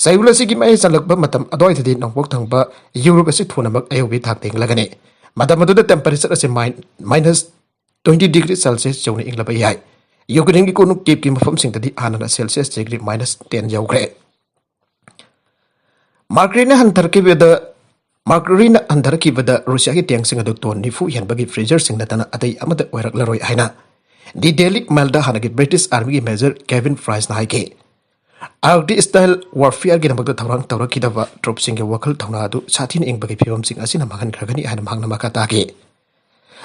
ꯆꯌꯣꯜ ꯑꯁꯤꯒꯤ ꯃꯌꯥꯏ ꯆꯜꯂꯛꯄ ꯃꯇꯝ ꯑꯗꯨꯋꯥꯏꯗꯗꯤ ꯅꯣꯡꯄꯣꯛ ꯊꯪꯕ ꯌꯨꯔꯣꯞ ꯑꯁꯤ ꯊꯨꯅꯃꯛ ꯑꯌꯨꯛꯀꯤ ꯊꯥꯛꯇ ꯏꯪꯂꯒꯅꯤ꯫ ꯃꯇꯝ ꯑꯗꯨꯗ temperature ꯑꯁꯤ minus twenty degree Celsius ꯌꯧꯅ ꯏꯪꯂꯕ ꯌꯥꯏ꯫ ꯌꯨꯀ꯭ꯔꯦꯟꯒꯤ ꯀꯣꯅꯨꯡ ꯀꯤꯞꯀꯤ ꯃꯐꯝꯁꯤꯡꯗꯗꯤ ꯍꯥꯟꯅꯅ Celsius degree minus ten ꯌꯧꯈ꯭ꯔꯦ꯫ ꯃꯥꯔꯀꯔꯤꯅ ꯍꯟꯊꯔꯛꯈꯤꯕꯗ ꯃꯥꯔꯀꯔꯤꯅ ꯍꯟꯊꯔꯛꯈꯤꯕꯗ ꯔꯨꯁꯤꯌꯥꯒꯤ ꯇꯦꯡꯁꯤꯡ ꯑꯗꯨ ꯇꯣꯟ ꯅꯤꯐꯨ ꯍꯦꯟꯕꯒꯤ ꯐ꯭ꯔꯤꯖꯔꯁꯤꯡ ꯅꯠꯇꯅ ꯑꯇꯩ ꯑꯃꯠꯇ ꯑꯣꯏꯔꯛꯂꯔꯣꯏ ꯍꯥꯏꯅ ꯗꯤ ꯗꯦꯂꯤ ꯃꯦꯜꯗ ꯍꯥꯟꯅꯒꯤ ꯕ꯭ꯔꯤꯇꯤꯁ ꯑꯥꯔꯃꯤꯒꯤ ꯃꯦꯖꯔ ꯀꯦꯚꯤꯟ ꯄ꯭ꯔꯥꯏꯁꯅ ꯍꯥꯏꯈꯤ꯫ ꯑꯥꯔꯛꯇꯤꯛ ꯁ꯭ꯇꯥꯏꯜ ꯋꯥꯔꯐꯤꯌꯔꯒꯤꯗꯃꯛꯇ ꯊꯧꯔꯥꯡ ꯇꯧꯔꯛꯈꯤꯗꯕ ꯇ꯭ꯔꯨꯞꯁꯤꯡꯒꯤ ꯋꯥꯈꯜ ꯊꯧꯅꯥ ꯑꯗꯨ ꯁꯥꯊꯤꯅ ꯏꯪꯕꯒꯤ ꯐꯤꯕꯝꯁꯤꯡ ꯑꯁꯤꯅ ꯃꯥꯡꯍꯟꯈ꯭ꯔꯒꯅꯤ ꯍꯥꯏꯅ ꯃꯍꯥꯛꯅ ꯃꯈꯥ ꯇꯥꯈꯤ꯫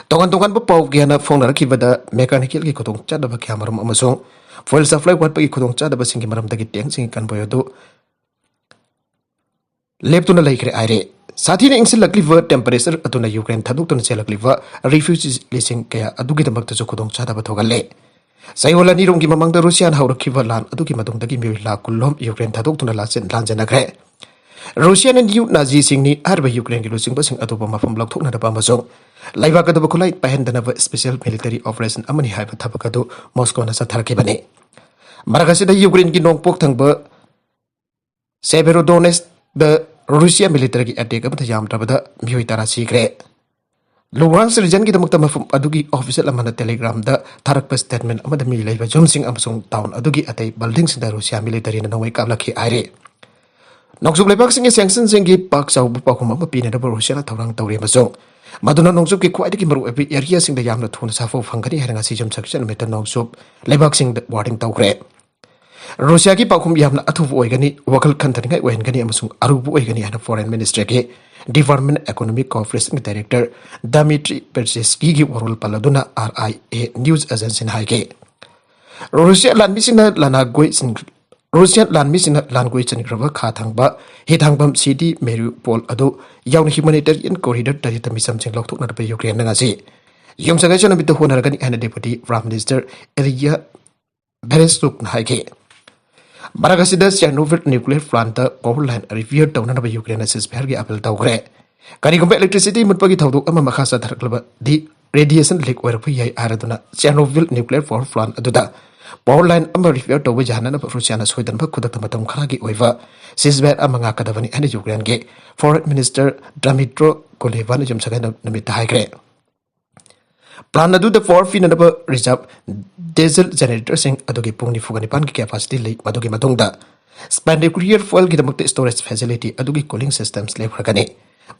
ꯇꯣꯉꯥꯟ ꯇꯣꯉꯥꯟꯕ ꯄꯥꯎ ꯀꯌꯥꯅ ꯐꯣꯡꯅꯔꯛꯈꯤꯕꯗ ꯃꯦꯀꯥꯅꯤꯀꯦꯜꯒꯤ ꯈꯨꯗꯣꯡꯆꯥꯗꯕ ꯀꯌꯥ ꯃꯔꯨꯝ ꯑꯃꯁꯨꯡ ꯐ꯭ꯌꯨꯑꯦꯜ ꯁꯄ꯭ꯂꯥꯏ ꯋꯥꯠꯄꯒꯤ ꯈꯨꯗꯣꯡꯆꯥꯗꯕꯁꯤꯡꯒꯤ ꯃꯔꯝꯗꯒꯤ ꯇꯦꯡꯁꯤꯡꯒꯤ ꯀꯟꯚꯣꯏ ꯑꯗꯨ ꯂꯦꯞꯇꯨꯅ ꯂꯩꯈ꯭ꯔꯦ ꯍꯥꯏꯔꯦ꯫ ꯁꯥꯊꯤꯅ ꯏꯪꯁꯤꯜꯂꯛꯂꯤꯕ ꯇꯦꯝꯄꯔꯦꯆꯔ ꯑꯗꯨꯅ ꯌꯨꯀ꯭ꯔꯦꯟ ꯊꯥꯗꯣꯛꯇꯨꯅ ꯆꯦꯜꯂꯛꯂꯤꯕ ꯔꯤꯐ꯭ꯌꯨꯖꯤ ꯂꯤꯁꯤꯡ ꯀꯌꯥ ꯑꯗꯨꯒꯤꯗꯃꯛꯇꯁꯨ ꯈꯨꯗꯣꯡꯆꯥꯗꯕ ꯊꯣꯛꯍꯜꯂꯦ꯫ ꯆꯌꯣꯜ ꯑꯅꯤꯔꯣꯝꯒꯤ ꯃꯃꯥꯡꯗ ꯔꯨꯁꯤꯌꯥꯅ ꯍꯧꯔꯛꯈꯤꯕ ꯂꯥꯟ ꯑꯗꯨꯒꯤ ꯃꯇꯨꯡꯗꯒꯤ ꯃꯤꯑꯣꯏ ꯂꯥꯈ ꯀꯨꯟꯔꯣꯝ ꯌꯨꯀ꯭ꯔꯦꯟ ꯊꯥꯗꯣꯛꯇꯨꯅ ꯂꯥꯟꯖꯦꯟ-, ꯂꯥꯟꯖꯦꯟꯅꯈ꯭ꯔꯦ꯫ ꯔꯨꯁꯤꯌꯥꯅ ꯅꯤꯌꯨ ꯅꯥꯖꯤꯁꯤꯡꯅꯤ ꯍꯥꯏꯔꯤꯕ ꯌꯨꯀ꯭ꯔꯦꯟꯒꯤ ꯂꯨꯆꯤꯡꯕꯁꯤꯡ ꯑꯗꯨꯕꯨ ꯃꯐꯝ ꯂꯧꯊꯣꯛꯅꯅꯕ ꯑꯃꯁꯨꯡ ꯂꯩꯕꯥꯛ ꯑꯗꯨꯕꯨ ꯈꯨꯠꯂꯥꯏ ꯄꯥꯏꯍꯟꯗꯅꯕ special military operation ꯑꯃꯅꯤ ꯍꯥꯏꯕ ꯊꯕꯛ ꯑꯗꯨ ꯃꯣꯁꯀꯣꯅ ꯆꯠꯊꯔꯛꯈꯤꯕꯅꯤ꯫ ꯃꯔꯛ ꯑꯁꯤꯗ ꯌꯨꯀ꯭ꯔꯦꯟꯒꯤ ꯅꯣꯡꯄꯣꯛ ꯊꯪꯕ ꯁꯦꯚꯦꯔꯣꯗꯣꯅꯦꯁꯇ ꯔꯨꯁꯤꯌꯥ ꯃꯤꯂꯤꯇꯔꯤꯒꯤ ꯑꯦꯇꯦꯛ ꯑꯃꯗ ꯌꯥꯝꯗ꯭ꯔꯕꯗ ꯃꯤꯑꯣꯏ ꯇꯔꯥ ꯁꯤꯈ꯭ꯔꯦ꯫ ꯂꯨꯍꯥꯟꯁ ꯔꯤꯖꯟꯒꯤꯗꯃꯛꯇ ꯃꯐꯝ ꯑꯗꯨꯒꯤ ꯑꯣꯐꯤꯁꯤꯌꯦꯜ ꯑꯃꯅ ꯇꯦꯂꯤꯒ꯭ꯔꯥꯝꯗ ꯊꯥꯔꯛꯄ ꯁ꯭ꯇꯦꯠꯃꯦꯟ ꯑꯃꯗ ꯃꯤ ꯂꯩꯕ ꯌꯨꯝꯁꯤꯡ ꯑꯃꯁꯨꯡ ꯇꯥꯎꯟ ꯑꯗꯨꯒꯤ ꯑꯇꯩ ꯕꯤꯜꯗꯤꯡꯁꯤꯡꯗ ꯔꯨꯁꯤꯌꯥ ꯃꯤꯂꯤꯇꯔꯤꯅ ꯅꯣꯡꯃꯩ ꯀꯥꯞꯂꯛꯈꯤ ꯍꯥꯏꯔꯤ꯫ ꯅꯣꯡꯆꯨꯞ ꯂꯩꯕꯥꯛꯁꯤꯡꯒꯤ ꯁꯦꯡꯁꯟꯁꯤꯡꯒꯤ ꯄꯥꯛ ꯆꯥꯎꯕ ꯄꯥꯎꯈꯨꯝ ꯑꯃ ꯄꯤꯅꯅꯕ ꯔꯨꯁꯤꯌꯥꯅ ꯊꯧꯔꯥꯡ ꯇꯧꯔꯤ ꯑꯃꯁꯨꯡ ꯃꯗꯨꯅ ꯅꯣꯡꯆꯨꯞꯀꯤ ꯈ꯭ꯋꯥꯏꯗꯒꯤ ꯃꯔꯨꯑꯣꯏꯕ ꯑꯦꯔꯤꯌꯥꯁꯤꯡꯗ ꯌꯥꯝꯅ ꯊꯨꯅ ꯁꯥꯐꯨ ꯐꯪꯒꯅꯤ ꯍꯥꯏꯅ ꯉꯁꯤ ꯌꯨꯝꯁꯀꯩꯁ ꯅꯨꯃꯤꯠꯇ ꯅꯣꯡꯆꯨꯞ ꯂꯩꯕꯥꯛꯁꯤꯡꯗ ꯋꯥꯔꯅꯤꯡ ꯇꯧꯈ꯭ꯔꯦ꯫ ꯔꯨꯁꯤꯌꯥꯒꯤ ꯄꯥꯎꯈꯨꯝ ꯌꯥꯝꯅ ꯑꯊꯨꯕ ꯑꯣꯏꯒꯅꯤ, ꯋꯥꯈꯜ ꯈꯟꯊꯅꯤꯡꯉꯥꯏ ꯑꯣꯏꯍꯟꯒꯅꯤ ꯑꯃꯁꯨꯡ ꯑꯔꯨꯕ ꯑꯣꯏꯒꯅꯤ ꯍꯥꯏꯅ ꯐꯣꯔꯦꯟ ꯃꯤꯅꯤꯁꯇ꯭ꯔꯤꯒꯤ ꯗꯤꯄꯥꯔꯠꯃꯦꯟ ꯑꯦꯀꯣꯅꯣꯃꯤꯛ ꯀꯣꯑꯣꯄꯔꯦꯁꯟꯒꯤ ꯗꯥꯏꯔꯦꯛꯇꯔ ꯗꯃꯤꯇ꯭ꯔꯤ ꯄꯦꯔꯁꯦꯁꯀꯤꯒꯤ ꯋꯥꯔꯣꯜ ꯄꯜꯂꯗꯨꯅ ꯑꯥꯔ ꯑꯥꯏ ꯑꯦ ꯅ꯭ꯌꯨꯁ ꯑꯦꯖꯦꯟꯁꯤꯅ ꯍꯥꯏꯈꯤ꯫ ꯔꯨꯁꯤꯌꯥ ꯂꯥꯟꯃꯤꯁꯤꯡꯅ ꯂꯅꯥꯒꯣꯏꯁꯤꯡ ꯔꯨꯁꯤꯌꯥꯟ ꯂꯥꯟꯃꯤꯁꯤꯡꯅ ꯂꯥꯟꯒꯣꯏ ꯆꯟꯈ꯭ꯔꯕ ꯈꯥ ꯊꯪꯕ ꯍꯤꯊꯥꯡꯐꯝ ꯁꯤꯇꯤ ꯃꯦꯔꯤꯎꯄꯣꯜ ꯑꯗꯨ ꯌꯥꯎꯅ ꯍ꯭ꯌꯨꯃꯥꯅꯤꯇꯦꯔꯤꯌꯟ ꯀꯣꯔꯤꯗꯣꯔ ꯇꯔꯦꯠꯇ ꯃꯤꯆꯝꯁꯤꯡ ꯂꯧꯊꯣꯛꯅꯅꯕ ꯌꯨꯀ꯭ꯔꯦꯟꯅ ꯉꯁꯤ ꯌꯨꯝꯁꯀꯩꯁ ꯅꯨꯃꯤꯠꯇ ꯍꯣꯠꯅꯔꯒꯅꯤ ꯍꯥꯏꯅ ꯗꯦꯄꯨꯇꯤ ꯄ꯭ꯔꯥꯏꯝ ꯃꯤꯅꯤꯁꯇꯔ ꯑꯦꯂꯤꯌꯥ ꯚꯦꯔꯦꯁꯇꯨꯛꯅ ꯍꯥꯏꯈꯤ꯫ ꯃꯔꯛ ꯑꯁꯤꯗ ꯆꯦꯔꯅꯣꯕꯤꯜ ꯅ꯭ꯌꯨꯀ꯭ꯂꯤꯌꯔ ꯄ꯭ꯂꯥꯟꯠꯇ ꯄꯥꯋꯔ ꯂꯥꯏꯟ ꯔꯤꯄꯤꯌꯔ ꯇꯧꯅꯅꯕ ꯌꯨꯀ꯭ꯔꯦꯟꯅ ꯁꯤꯁꯐꯥꯌꯔꯒꯤ ꯑꯄꯤꯜ ꯇꯧꯈ꯭ꯔꯦ꯫ ꯀꯔꯤꯒꯨꯝꯕ ꯏꯂꯦꯛꯇ꯭ꯔꯤꯁꯤꯇꯤ ꯃꯨꯠꯄꯒꯤ ꯊꯧꯗꯣꯛ ꯑꯃ ꯃꯈꯥ ꯆꯠꯊꯔꯛꯂꯕꯗꯤ ꯔꯦꯗꯤꯌꯦꯁꯟ ꯂꯤꯛ ꯑꯣꯏꯔꯛꯄ ꯌꯥꯏ ꯍꯥꯏꯔꯗꯨꯅ ꯆꯦꯔꯅꯣꯕꯤꯜ ꯅ꯭ꯌꯨꯀ꯭ꯂꯤꯌꯔ ꯄꯥꯋꯔ ꯄ꯭ꯂꯥꯟꯠ ꯑꯗꯨꯗ ꯄꯥꯋꯔ ꯂꯥꯏꯟ ꯑꯃ ꯔꯤꯄꯤꯌꯔ ꯇꯧꯕ ꯌꯥꯍꯟꯅꯅꯕ ꯔꯨꯁꯤꯌꯥꯅ ꯁꯣꯏꯗꯅꯕ ꯈꯨꯗꯛꯇ ꯃꯇꯝ ꯈꯔꯒꯤ ꯑꯣꯏꯕ ꯁꯤꯁꯐꯥꯌꯔ ꯑꯃ ꯉꯥꯛꯀꯗꯕꯅꯤ ꯍꯥꯏꯅ ꯌꯨꯀ꯭ꯔꯦꯟꯒꯤ ꯐꯣꯔꯦꯟ ꯃꯤꯅꯤꯁꯇꯔ ꯗ꯭ꯔꯥꯃꯤꯇ꯭ꯔꯣ ꯀꯨꯂꯦꯕꯥꯅ ꯌꯨꯝꯁꯀꯩꯁ ꯅꯨꯃꯤꯠꯇ ꯍꯥꯏꯈ꯭ꯔꯦ꯫ ꯄ꯭ꯂꯥꯟ ꯑꯗꯨꯗ ꯄꯥꯋꯔ ꯄꯤꯅꯅꯕ ꯔꯤꯖꯥꯔꯚ ꯗꯤꯖꯜ ꯖꯦꯅꯦꯔꯦꯇꯔꯁꯤꯡ ꯑꯗꯨꯒꯤ ꯄꯨꯡ ꯅꯤꯐꯨꯒ ꯅꯤꯄꯥꯟꯒꯤ ꯀꯦꯄꯥꯁꯤꯇꯤ ꯂꯩ꯫ ꯃꯗꯨꯒꯤ ꯃꯇꯨꯡꯗ ꯁ꯭ꯄꯦꯟꯗꯦꯀ꯭ꯔꯤꯌꯔ ꯐ꯭ꯌꯨꯑꯦꯜꯒꯤꯗꯃꯛꯇ ꯁ꯭ꯇꯣꯔꯦꯖ ꯐꯦꯁꯤꯂꯤꯇꯤ ꯑꯗꯨꯒꯤ ꯀꯨꯂꯤꯡ ꯁꯤꯁꯇꯦꯝꯁ ꯂꯦꯞꯈ꯭ꯔꯒꯅꯤ꯫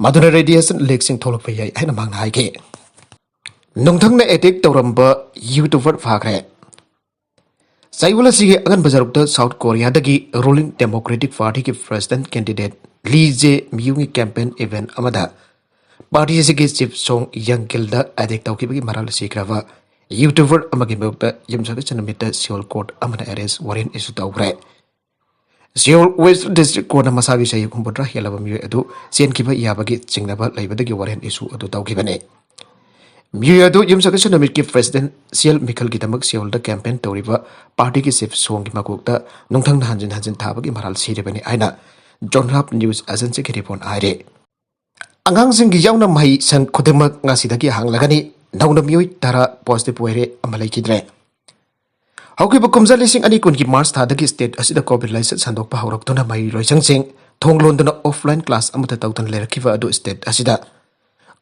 ꯃꯗꯨꯅ ꯔꯦꯗꯤꯌꯦꯁꯟ ꯂꯤꯛꯁꯤꯡ ꯊꯣꯛꯂꯛꯄ ꯌꯥꯏ ꯍꯥꯏꯅ ꯃꯍꯥꯛꯅ ꯍꯥꯏꯈꯤ꯫ ꯅꯨꯡꯊꯪꯅ ꯑꯦꯇꯦꯛ ꯇꯧꯔꯝꯕ ꯌꯨꯇ꯭ꯌꯨꯕꯔ ꯐꯥꯈ꯭ꯔꯦ꯫ ꯆꯌꯣꯜ ꯑꯁꯤꯒꯤ ꯑꯉꯟꯕ ꯁꯔꯨꯛꯇ ꯁꯥꯎꯠ ꯀꯣꯔꯤꯌꯥꯗꯒꯤ ꯔꯨꯂꯤꯡ ꯗꯦꯃꯣꯀ꯭ꯔꯦꯇꯤꯛ ꯄꯥꯔꯇꯤꯒꯤ ꯄ꯭ꯔꯦꯁꯤꯗꯦꯟꯠ ꯀꯦꯟꯗꯤꯗꯦꯠ ꯂꯤ ꯖꯦ ꯃꯤꯌꯨꯒꯤ ꯀꯦꯝꯄꯦꯟ ꯏꯚꯦꯟꯠ ꯑꯃꯗ ꯄꯥꯔꯇꯤ ꯑꯁꯤꯒꯤ ꯆꯤꯐ ꯁꯣꯡ ꯌꯪ ꯀꯤꯜꯗ ꯑꯦꯇꯦꯛ ꯇꯧꯈꯤꯕꯒꯤ ꯃꯔꯥꯜ ꯁꯤꯈ꯭ꯔꯕ ꯌꯨꯇ꯭ꯌꯨꯕꯔ ꯑꯃꯒꯤ ꯃꯥꯌꯣꯛꯇ ꯌꯨꯝꯁꯀꯩꯁ ꯅꯨꯃꯤꯠꯇ ꯁꯤꯑꯣꯜ ꯀꯣꯔꯠ ꯑꯃꯅ ꯑꯦꯔꯦꯁ ꯋꯥꯔꯦꯟꯠ ꯏꯁꯨ ꯇꯧꯈ꯭ꯔꯦ꯫ ꯁꯤꯑꯣꯜ ꯋꯦꯁ꯭ꯠ ꯗꯤꯁꯇ꯭ꯔꯤꯛ ꯀꯣꯔꯠꯅ ꯃꯁꯥꯒꯤ ꯆꯍꯤ ꯍꯨꯝꯐꯨꯇꯔꯥ ꯍꯦꯜꯂꯕ ꯃꯤꯑꯣꯏ ꯑꯗꯨ ꯆꯦꯟꯈꯤꯕ ꯌꯥꯕꯒꯤ ꯆꯤꯡꯅꯕ ꯂꯩꯕꯗꯒꯤ ꯋꯥꯔꯦꯟꯠ ꯏꯁꯨ ꯑꯗꯨ ꯇꯧꯈꯤꯕꯅꯤ꯫ ꯃꯤꯑꯣꯏ ꯑꯗꯨ ꯌꯨꯝꯁꯀꯩꯁ ꯅꯨꯃꯤꯠꯀꯤ ꯄ꯭ꯔꯦꯁꯤꯗꯦꯟꯁꯤꯌꯦꯜ ꯃꯤꯈꯜꯒꯤꯗꯃꯛ ꯁꯤꯑꯣꯜꯗ ꯀꯦꯝꯄꯦꯟ ꯇꯧꯔꯤꯕ ꯄꯥꯔꯇꯤꯒꯤ ꯆꯤꯐ ꯁꯣꯡꯒꯤ ꯃꯀꯣꯛꯇ ꯅꯨꯡꯊꯪꯅ ꯍꯟꯖꯤꯟ ꯍꯟꯖꯤꯟ ꯊꯥꯕꯒꯤ ꯃꯔꯥꯜ ꯁꯤꯔꯤꯕꯅꯤ ꯍꯥꯏꯅ ꯖꯣꯟꯍꯥꯞ ꯅ꯭ꯌꯨꯁ ꯑꯦꯖꯦꯟꯁꯤꯒꯤ ꯔꯤꯄꯣꯔꯠ ꯍꯥꯏꯔꯤ꯫ ꯑꯉꯥꯡꯁꯤꯡꯒꯤ ꯌꯥꯎꯅ ꯃꯍꯩ ꯁꯪ ꯈꯨꯗꯤꯡꯃꯛ ꯉꯁꯤꯗꯒꯤ ꯍꯥꯡꯂꯒꯅꯤ꯫ ꯅꯧꯅ ꯃꯤꯑꯣꯏ ꯇꯔꯥ ꯄꯣꯖꯤꯇꯤꯚ ꯑꯣꯏꯔꯦ, ꯑꯃ ꯂꯩꯈꯤꯗ꯭ꯔꯦ꯫ ꯍꯧꯈꯤꯕ ꯀꯨꯝꯖꯥ ꯂꯤꯁꯤꯡ ꯑꯅꯤ ꯀꯨꯟꯒꯤ ꯃꯥꯔꯆ ꯊꯥꯗꯒꯤ ꯁ꯭ꯇꯦꯠ ꯑꯁꯤꯗ ꯀꯣꯚꯤꯗ ꯂꯥꯏꯆꯠ ꯁꯟꯗꯣꯛꯄ ꯍꯧꯔꯛꯇꯨꯅ ꯃꯍꯩꯔꯣꯏꯁꯪꯁꯤꯡ ꯊꯣꯡ ꯂꯣꯟꯗꯨꯅ ꯑꯣꯐꯂꯥꯏꯟ ꯀ꯭ꯂꯥꯁ ꯑꯃꯠꯇ ꯇꯧꯗꯅ ꯂꯩꯔꯛꯈꯤꯕ ꯑꯗꯨ ꯁ꯭ꯇꯦꯠ ꯑꯁꯤꯗ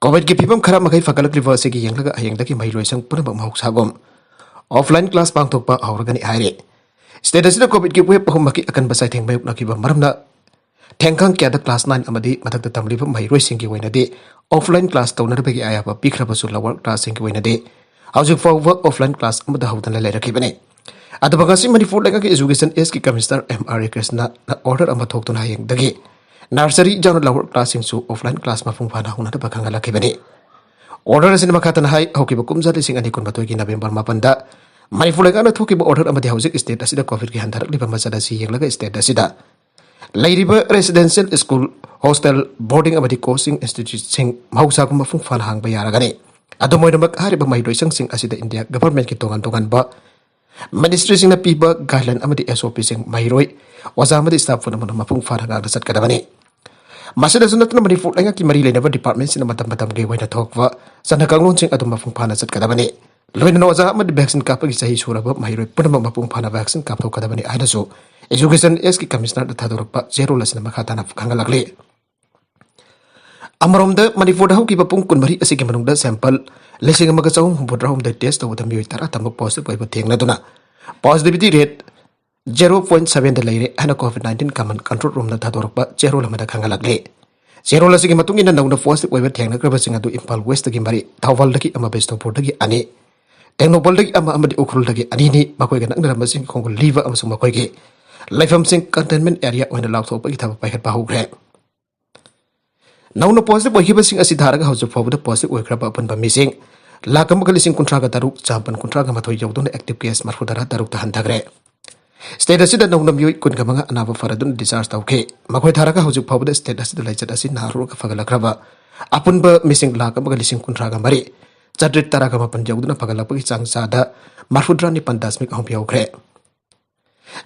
ꯀꯣꯚꯤꯗꯀꯤ ꯐꯤꯕꯝ ꯈꯔ ꯃꯈꯩ ꯐꯒꯠꯂꯛꯂꯤꯕ ꯑꯁꯤꯒꯤ ꯌꯦꯡꯂꯒ ꯍꯌꯦꯡꯗꯒꯤ ꯃꯍꯩꯔꯣꯏꯁꯪ ꯄꯨꯝꯅꯃꯛ ꯃꯍꯧꯁꯥꯒꯨꯝ ꯑꯣꯐꯂꯥꯏꯟ ꯀ꯭ꯂꯥꯁ ꯄꯥꯡꯊꯣꯛꯄ ꯍꯧꯔꯒꯅꯤ ꯍꯥꯏꯔꯤ꯫ ꯁ꯭ꯇꯦꯠ ꯑꯁꯤꯗ ꯀꯣꯚꯤꯗꯀꯤ ꯋꯦꯕ ꯑꯍꯨꯝꯃꯛꯀꯤ ꯑꯀꯟꯕ ꯆꯩꯊꯦꯡ ꯃꯥꯌꯣꯛꯅꯈꯤꯕ ꯃꯔꯝꯅ ꯊꯦꯡꯈꯥꯡ ꯀꯌꯥꯗ ꯀ꯭ꯂꯥꯁ ꯅꯥꯏꯟ ꯑꯃꯗꯤ ꯃꯊꯛꯇ ꯇꯝꯂꯤꯕ ꯃꯍꯩꯔꯣꯏꯁꯤꯡꯒꯤ ꯑꯣꯏꯅꯗꯤ ꯑꯣꯐꯂꯥꯏꯟ ꯀ꯭ꯂꯥꯁ ꯇꯧꯅꯅꯕꯒꯤ ꯑꯌꯥꯕ ꯄꯤꯈ꯭ꯔꯕꯁꯨ ꯂꯋꯔ ꯀ꯭ꯂꯥꯁꯁꯤꯡꯒꯤ ꯑꯣꯏꯅꯗꯤ ꯍꯧꯖꯤꯛ ꯐꯥꯎꯕ ꯑꯣꯐꯂꯥꯏꯟ ꯀ꯭ꯂꯥꯁ ꯑꯃꯗ ꯍꯧꯗꯅ ꯂꯩꯔꯛꯈꯤꯕꯅꯤ꯫ ꯑꯗꯨꯒ ꯉꯁꯤ ꯃꯅꯤꯄꯨꯔ ꯂꯩꯉꯥꯛꯀꯤ ꯏꯖꯨꯀꯦꯁꯟ ꯑꯦꯁꯀꯤ ꯀꯃꯤꯁꯅꯔ ꯑꯦꯝ ꯑꯥꯔ ꯀ꯭ꯔꯤꯁꯅꯅ ꯑꯣꯔꯗꯔ ꯑꯃ ꯊꯣꯛꯇꯨꯅ ꯍꯌꯦꯡꯗꯒꯤ ꯅꯔꯁꯔꯤ ꯌꯥꯎꯅ ꯂꯋꯔ ꯀ꯭ꯂꯥꯁꯁꯤꯡꯁꯨ ꯑꯣꯐꯂꯥꯏꯟ ꯀ꯭ꯂꯥꯁ ꯃꯄꯨꯡ ꯐꯥꯅ ꯍꯧꯅꯅꯕ ꯈꯪꯍꯜꯂꯛꯈꯤꯕꯅꯤ꯫ ꯑꯣꯔꯗꯔ ꯑꯁꯤꯅ ꯃꯈꯥ ꯇꯥꯅ ꯍꯥꯏ, ꯍꯧꯈꯤꯕ ꯀꯨꯝꯖꯥ ꯂꯤꯁꯤꯡ ꯑꯅꯤ ꯀꯨꯟꯃꯥꯊꯣꯏꯒꯤ ꯅꯕꯦꯝꯕꯔ ꯃꯥꯄꯟꯗ ꯃꯅꯤꯄꯨꯔ ꯂꯩꯉꯥꯛꯅ ꯊꯣꯛꯈꯤꯕ order ꯑꯃꯗꯤ ꯍꯧꯖꯤꯛ state ꯑꯁꯤꯗ COVID-ꯀꯤ ꯍꯟꯊꯔꯛꯂꯤꯕ ꯃꯆꯠ ꯑꯁꯤ ꯌꯦꯡꯂꯒ state ꯑꯁꯤꯗ ꯂꯩꯔꯤꯕ residential school, hostel, boarding ꯑꯃꯗꯤ coaching instituteꯁꯤꯡ ꯃꯍꯧꯁꯥꯒꯨꯝ ꯃꯄꯨꯡ ꯐꯥꯅ ꯍꯥꯡꯕ ꯌꯥꯔꯒꯅꯤ꯫ ꯑꯗꯨꯝ ꯑꯣꯏꯅꯃꯛ, ꯍꯥꯏꯔꯤꯕ ꯃꯍꯩꯔꯣꯏꯁꯪꯁꯤꯡ ꯑꯁꯤꯗ India governmentꯀꯤ ꯇꯣꯉꯥꯟ ꯇꯣꯉꯥꯟꯕ ministryꯁꯤꯡꯅ ꯄꯤꯕ guideline ꯑꯃꯗꯤ SOPꯁꯤꯡ ꯃꯍꯩꯔꯣꯏ, ꯑꯣꯖꯥ ꯑꯃꯗꯤ staff ꯄꯨꯝꯅꯃꯛꯅ ꯃꯄꯨꯡ ꯐꯥꯅ ꯉꯥꯛꯅ ꯆꯠꯀꯗꯕꯅꯤ꯫ ꯃꯁꯤꯗꯁꯨ ꯅꯠꯇꯅ, ꯃꯅꯤꯄꯨꯔ ꯂꯩꯉꯥꯛꯀꯤ ꯃꯔꯤ ꯂꯩꯅꯕ departmentꯁꯤꯡꯅ ꯃꯇꯝ ꯃꯇꯝꯒꯤ ꯑꯣꯏꯅ ꯊꯣꯛꯄ ꯆꯠꯅ ꯀꯥꯡꯂꯣꯟꯁꯤꯡ ꯑꯗꯨ ꯃꯄꯨꯡ ꯐꯥꯅ ꯆꯠꯀꯗꯕꯅꯤ꯫ ꯂꯣꯏꯅꯅ ꯑꯣꯖꯥ ꯑꯃꯗꯤ vaccine ꯀꯥꯞꯄꯒꯤ ꯆꯍꯤ ꯁꯨꯔꯕ ꯃꯍꯩꯔꯣꯏ ꯄꯨꯝꯅꯃꯛ ꯃꯄꯨꯡ ꯐꯥꯅ vaccine ꯀꯥꯞꯊꯣꯛꯀꯗꯕꯅꯤ ꯍꯥꯏꯅꯁꯨ Education Sꯀꯤ commissionerꯗ ꯊꯥꯗꯣꯔꯛꯄ ꯆꯦꯔꯣꯜ ꯑꯁꯤꯅ ꯃꯈꯥ ꯇꯥꯅ ꯈꯪꯍꯜꯂꯛꯂꯤ꯫ ꯑꯃꯔꯣꯝꯗ, ꯃꯅꯤꯄꯨꯔꯗ ꯍꯧꯈꯤꯕ ꯄꯨꯡ ꯀꯨꯟꯃꯔꯤ ꯑꯁꯤꯒꯤ ꯃꯅꯨꯡꯗ sample ꯂꯤꯁꯤꯡ ꯑꯃꯒ ꯆꯍꯨꯝ ꯍꯨꯝꯐꯨꯇꯔꯥ ꯍꯨꯝꯗꯣꯏ test ꯇꯧꯕꯗ ꯃꯤꯑꯣꯏ ꯇꯔꯥ ꯇꯃꯛ positive ꯑꯣꯏꯕ ꯊꯦꯡꯅꯗꯨꯅ positivity rate zero point sevenꯗ ꯂꯩꯔꯦ ꯍꯥꯏꯅ COVID nineteen command control roomꯅ ꯊꯥꯗꯣꯔꯛꯄ ꯆꯦꯔꯣꯜ ꯑꯃꯗ ꯈꯪꯍꯜꯂꯛꯂꯤ꯫ ꯆꯦꯔꯣꯜ ꯑꯁꯤꯒꯤ ꯃꯇꯨꯡ ꯏꯟꯅ, ꯅꯧꯅ positive ꯑꯣꯏꯕ ꯊꯦꯡꯅꯈ꯭ꯔꯕꯁꯤꯡ ꯑꯗꯨ ꯏꯝꯐꯥꯜ Westꯇꯒꯤ ꯃꯔꯤ, ꯊꯧꯕꯥꯜꯗꯒꯤ ꯑꯃ, ꯕꯤꯁꯅꯨꯄꯨꯔꯗꯒꯤ ꯑꯅꯤ, ꯇꯦꯡꯅꯧꯄꯜꯗꯒꯤ ꯑꯃ ꯑꯃꯗꯤ ꯎꯈ꯭ꯔꯨꯜꯗꯒꯤ ꯑꯅꯤꯅꯤ꯫ ꯃꯈꯣꯏꯒ ꯅꯛꯅꯔꯝꯕꯁꯤꯡ ꯈꯣꯡꯒꯨꯜ ꯂꯤꯕ ꯑꯃꯁꯨꯡ ꯃꯈꯣꯏꯒꯤ ꯂꯩꯐꯝꯁꯤꯡ containment area ꯑꯣꯏꯅ ꯂꯥꯎꯊꯣꯛꯄꯒꯤ ꯊꯕꯛ ꯄꯥꯏꯈꯠꯄ ꯍꯧꯈ꯭ꯔꯦ꯫ ꯅꯧꯅ positive ꯑꯣꯏꯈꯤꯕꯁꯤꯡ ꯑꯁꯤ ꯊꯥꯔꯒ ꯍꯧꯖꯤꯛ ꯐꯥꯎꯕꯗ positive ꯑꯣꯏꯈ꯭ꯔꯕ ꯑꯄꯨꯟꯕ ꯃꯤꯁꯤꯡ ꯂꯥꯈ ꯑꯃꯒ ꯂꯤꯁꯤꯡ ꯀꯨꯟꯊ꯭ꯔꯥꯒ ꯇꯔꯨꯛ, ꯆꯥꯝꯃꯥꯄꯟ ꯀꯨꯟꯊ꯭ꯔꯥꯒ ꯃꯥꯊꯣꯏ ꯌꯧꯗꯨꯅ active case ꯃꯔꯤꯐꯨ ꯇꯔꯥ ꯇꯔꯨꯛꯇ ꯍꯟꯊꯈ꯭ꯔꯦ꯫ State ꯑꯁꯤꯗ ꯅꯧꯅ ꯃꯤꯑꯣꯏ ꯀꯨꯟꯒ ꯃꯉꯥ ꯑꯅꯥꯕ ꯐꯔꯗꯨꯅ discharge ꯇꯧꯈꯤ꯫ ꯃꯈꯣꯏ ꯊꯥꯔꯒ ꯍꯧꯖꯤꯛ ꯐꯥꯎꯕꯗ state ꯑꯁꯤꯗ ꯂꯥꯏꯆꯠ ꯑꯁꯤ ꯅꯥꯔꯨꯔꯒ ꯐꯒꯠꯂꯛꯈ꯭ꯔꯕ ꯑꯄꯨꯟꯕ ꯃꯤꯁꯤꯡ ꯂꯥꯈ ꯑꯃꯒ ꯂꯤꯁꯤꯡ ꯀꯨꯟꯊ꯭ꯔꯥꯒ ꯃꯔꯤ, ꯆꯥꯇ꯭ꯔꯦꯠ ꯇꯔꯥꯒ ꯃꯥꯄꯟ ꯌꯧꯗꯨꯅ ꯐꯒꯠꯂꯛꯄꯒꯤ ꯆꯥꯡ ꯆꯥꯗ ꯃꯔꯤꯐꯨꯇꯔꯥ ꯅꯤꯄꯥꯟ ꯗꯁꯃꯤꯛ ꯑꯍꯨꯝ ꯌꯧꯈ꯭ꯔꯦ꯫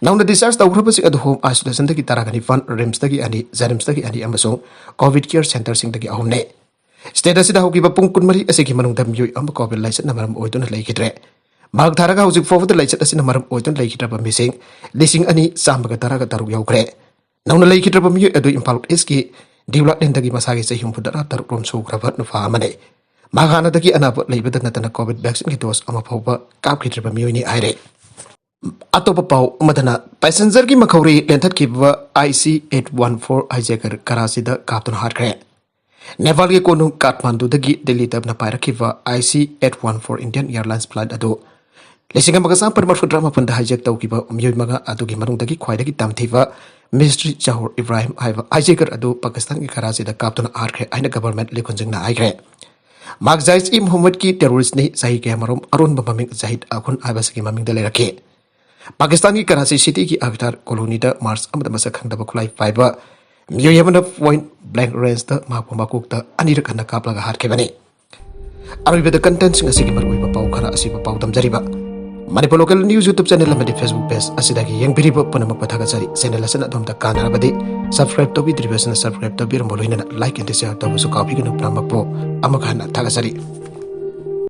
ꯅꯧꯅ discharge ꯇꯧꯈ꯭ꯔꯕꯁꯤꯡ ꯑꯗꯨ home isolationꯗꯒꯤ ꯇꯔꯥꯒ ꯅꯤꯄꯥꯟ, RIMSꯇꯒꯤ ꯑꯅꯤ, JNIMSꯇꯒꯤ ꯑꯅꯤ ꯑꯃꯁꯨꯡ COVID care centreꯁꯤꯡꯗꯒꯤ ꯑꯍꯨꯝꯅꯤ꯫ State ꯑꯁꯤꯗ ꯍꯧꯈꯤꯕ ꯄꯨꯡ ꯀꯨꯟꯃꯔꯤ ꯑꯁꯤꯒꯤ ꯃꯅꯨꯡꯗ ꯃꯤꯑꯣꯏ ꯑꯃ COVID ꯂꯥꯏꯆꯠꯅ ꯃꯔꯝ ꯑꯣꯏꯗꯨꯅ ꯂꯩꯈꯤꯗ꯭ꯔꯦ꯫ ꯃꯍꯥꯛ ꯊꯥꯔꯒ ꯍꯧꯖꯤꯛ ꯐꯥꯎꯕꯗ ꯂꯥꯏꯆꯠ ꯑꯁꯤꯅ ꯃꯔꯝ ꯑꯣꯏꯗꯨꯅ ꯂꯩꯈꯤꯗ꯭ꯔꯕ ꯃꯤꯁꯤꯡ ꯂꯤꯁꯤꯡ ꯑꯅꯤ ꯆꯥꯝꯃꯒ ꯇꯔꯥꯒ ꯇꯔꯨꯛ ꯌꯧꯈ꯭ꯔꯦ꯫ ꯅꯧꯅ ꯂꯩꯈꯤꯗ꯭ꯔꯕ ꯃꯤꯑꯣꯏ ꯑꯗꯨ ꯏꯝꯐꯥꯜ Eastꯀꯤ ꯗꯤꯎꯂꯥꯂꯦꯟꯗꯒꯤ ꯃꯁꯥꯒꯤ ꯆꯍꯤ ꯍꯨꯝꯐꯨꯇꯔꯥ ꯇꯔꯨꯛ ꯔꯣꯝ ꯁꯨꯈ꯭ꯔꯕ ꯅꯨꯄꯥ ꯑꯃꯅꯤ꯫ ꯃꯍꯥꯛ ꯍꯥꯟꯅꯗꯒꯤ ꯑꯅꯥꯕ ꯂꯩꯕꯗ ꯅꯠꯇꯅ COVID vaccineꯒꯤ dose ꯑꯃ ꯐꯥꯎꯕ ꯀꯥꯞꯈꯤꯗ꯭ꯔꯤꯕ ꯃꯤꯑꯣꯏꯅꯤ ꯍꯥꯏꯔꯦ꯫ ꯑꯇꯣꯞꯄ ꯄꯥꯎ ꯑꯃꯗꯅ, passengerꯒꯤ ꯃꯈꯧꯔꯤ ꯂꯦꯟꯊꯠꯈꯤꯕ IC eight one four hijacker ꯀꯔꯥꯆꯤꯗ ꯀꯥꯞꯇꯨꯅ ꯍꯥꯠꯈ꯭ꯔꯦ꯫ ꯅꯦꯄꯥꯜꯒꯤ ꯀꯣꯅꯨꯡ ꯀꯥꯊꯃꯥꯟꯗꯨꯗꯒꯤ ꯗꯤꯜꯂꯤ ꯇꯝꯅ ꯄꯥꯏꯔꯛꯈꯤꯕ IC eight one four Indian Airlines flight ꯑꯗꯨ ꯂꯤꯁꯤꯡ ꯑꯃꯒ ꯆꯥꯃꯥꯄꯟ ꯃꯔꯤꯐꯨꯇꯔꯥ ꯃꯥꯄꯟꯗ hijack ꯇꯧꯈꯤꯕ ꯃꯤꯑꯣꯏ ꯃꯉꯥ ꯑꯗꯨꯒꯤ ꯃꯅꯨꯡꯗꯒꯤ ꯈ꯭ꯋꯥꯏꯗꯒꯤ ꯇꯝꯊꯤꯕ ꯃꯤꯁꯇ꯭ꯔꯤ ꯖꯍꯨꯔ ꯏꯕ꯭ꯔꯥꯍꯤꯝ ꯍꯥꯏꯕ hijacker ꯑꯗꯨ ꯄꯥꯀꯤꯁꯇꯥꯟꯒꯤ ꯀꯔꯥꯆꯤꯗ ꯀꯥꯞꯇꯨꯅ ꯍꯥꯠꯈ꯭ꯔꯦ ꯍꯥꯏꯅ government ꯂꯤꯈꯨꯟꯁꯤꯡꯅ ꯍꯥꯏꯈ꯭ꯔꯦ꯫ ꯃꯍꯥꯛ ꯖꯥꯏꯁ ꯏ ꯃꯨꯍꯝꯃꯗꯀꯤ ꯇꯦꯔꯣꯔꯤꯁ꯭ꯠꯅꯤ꯫ ꯆꯍꯤ ꯀꯌꯥꯃꯔꯨꯝ ꯑꯔꯣꯟꯕ ꯃꯃꯤꯡ ꯖꯥꯍꯤꯗ ꯑꯈꯨꯟ ꯍꯥꯏꯕꯁꯤꯒꯤ ꯃꯃꯤꯡꯗ ꯂꯩꯔꯛꯈꯤ꯫ ꯄꯥꯀꯤꯁꯇꯥꯟꯒꯤ ꯀꯔꯥꯆꯤ ꯁꯤꯇꯤꯒꯤ ꯑꯒꯇꯥꯔ ꯀꯣꯂꯣꯅꯤꯗ ꯃꯥꯔꯆ ꯑꯃꯗ ꯃꯁꯛ ꯈꯪꯗꯕ ꯈꯨꯠꯂꯥꯏ ꯄꯥꯏꯕ ꯃꯤꯑꯣꯏ ꯑꯃꯅ ꯄꯣꯏꯟꯠ ꯕ꯭ꯂꯦꯡꯛ ꯔꯦꯟꯖꯇ ꯃꯍꯥꯛꯄꯨ ꯃꯀꯣꯛꯇ ꯑꯅꯤꯔꯛ ꯍꯟꯅ ꯀꯥꯞꯂꯒ ꯍꯥꯠꯈꯤꯕꯅꯤ꯫ ꯑꯔꯣꯏꯕꯗ ꯀꯟꯇꯦꯟꯠꯁꯤꯡ ꯑꯁꯤꯒꯤ ꯃꯔꯨꯑꯣꯏꯕ ꯄꯥꯎ ꯈꯔ ꯑꯁꯤꯕꯨ ꯄꯥꯎꯗꯝꯖꯔꯤꯕ Manipur local news YouTube channel ꯑꯃꯗꯤ Facebook ꯄꯦꯖ ꯑꯁꯤꯗꯒꯤ ꯌꯦꯡꯕꯤꯔꯤꯕ ꯄꯨꯝꯅꯃꯛꯄꯨ ꯊꯥꯒꯠꯆꯔꯤ꯫ ꯆꯦꯅꯦꯜ ꯑꯁꯤꯅ ꯑꯗꯣꯝꯗ ꯀꯥꯟꯅꯔꯕꯗꯤ ꯁꯕꯁꯀ꯭ꯔꯥꯏꯕ ꯇꯧꯕꯤꯗ꯭ꯔꯤꯕꯁꯤꯅ ꯁꯕꯁꯀ꯭ꯔꯥꯏꯕ ꯇꯧꯕꯤꯔꯝꯕ ꯂꯣꯏꯅꯅ ꯂꯥꯏꯛ ꯑꯦꯟꯗ ꯁꯤꯌꯥꯔ ꯇꯧꯕꯁꯨ ꯀꯥꯎꯕꯤꯒꯅꯨ꯫ ꯄꯨꯝꯅꯃꯛꯄꯨ ꯑꯃꯨꯛ ꯍꯟꯅ ꯊꯥꯒꯠꯆꯔꯤ꯫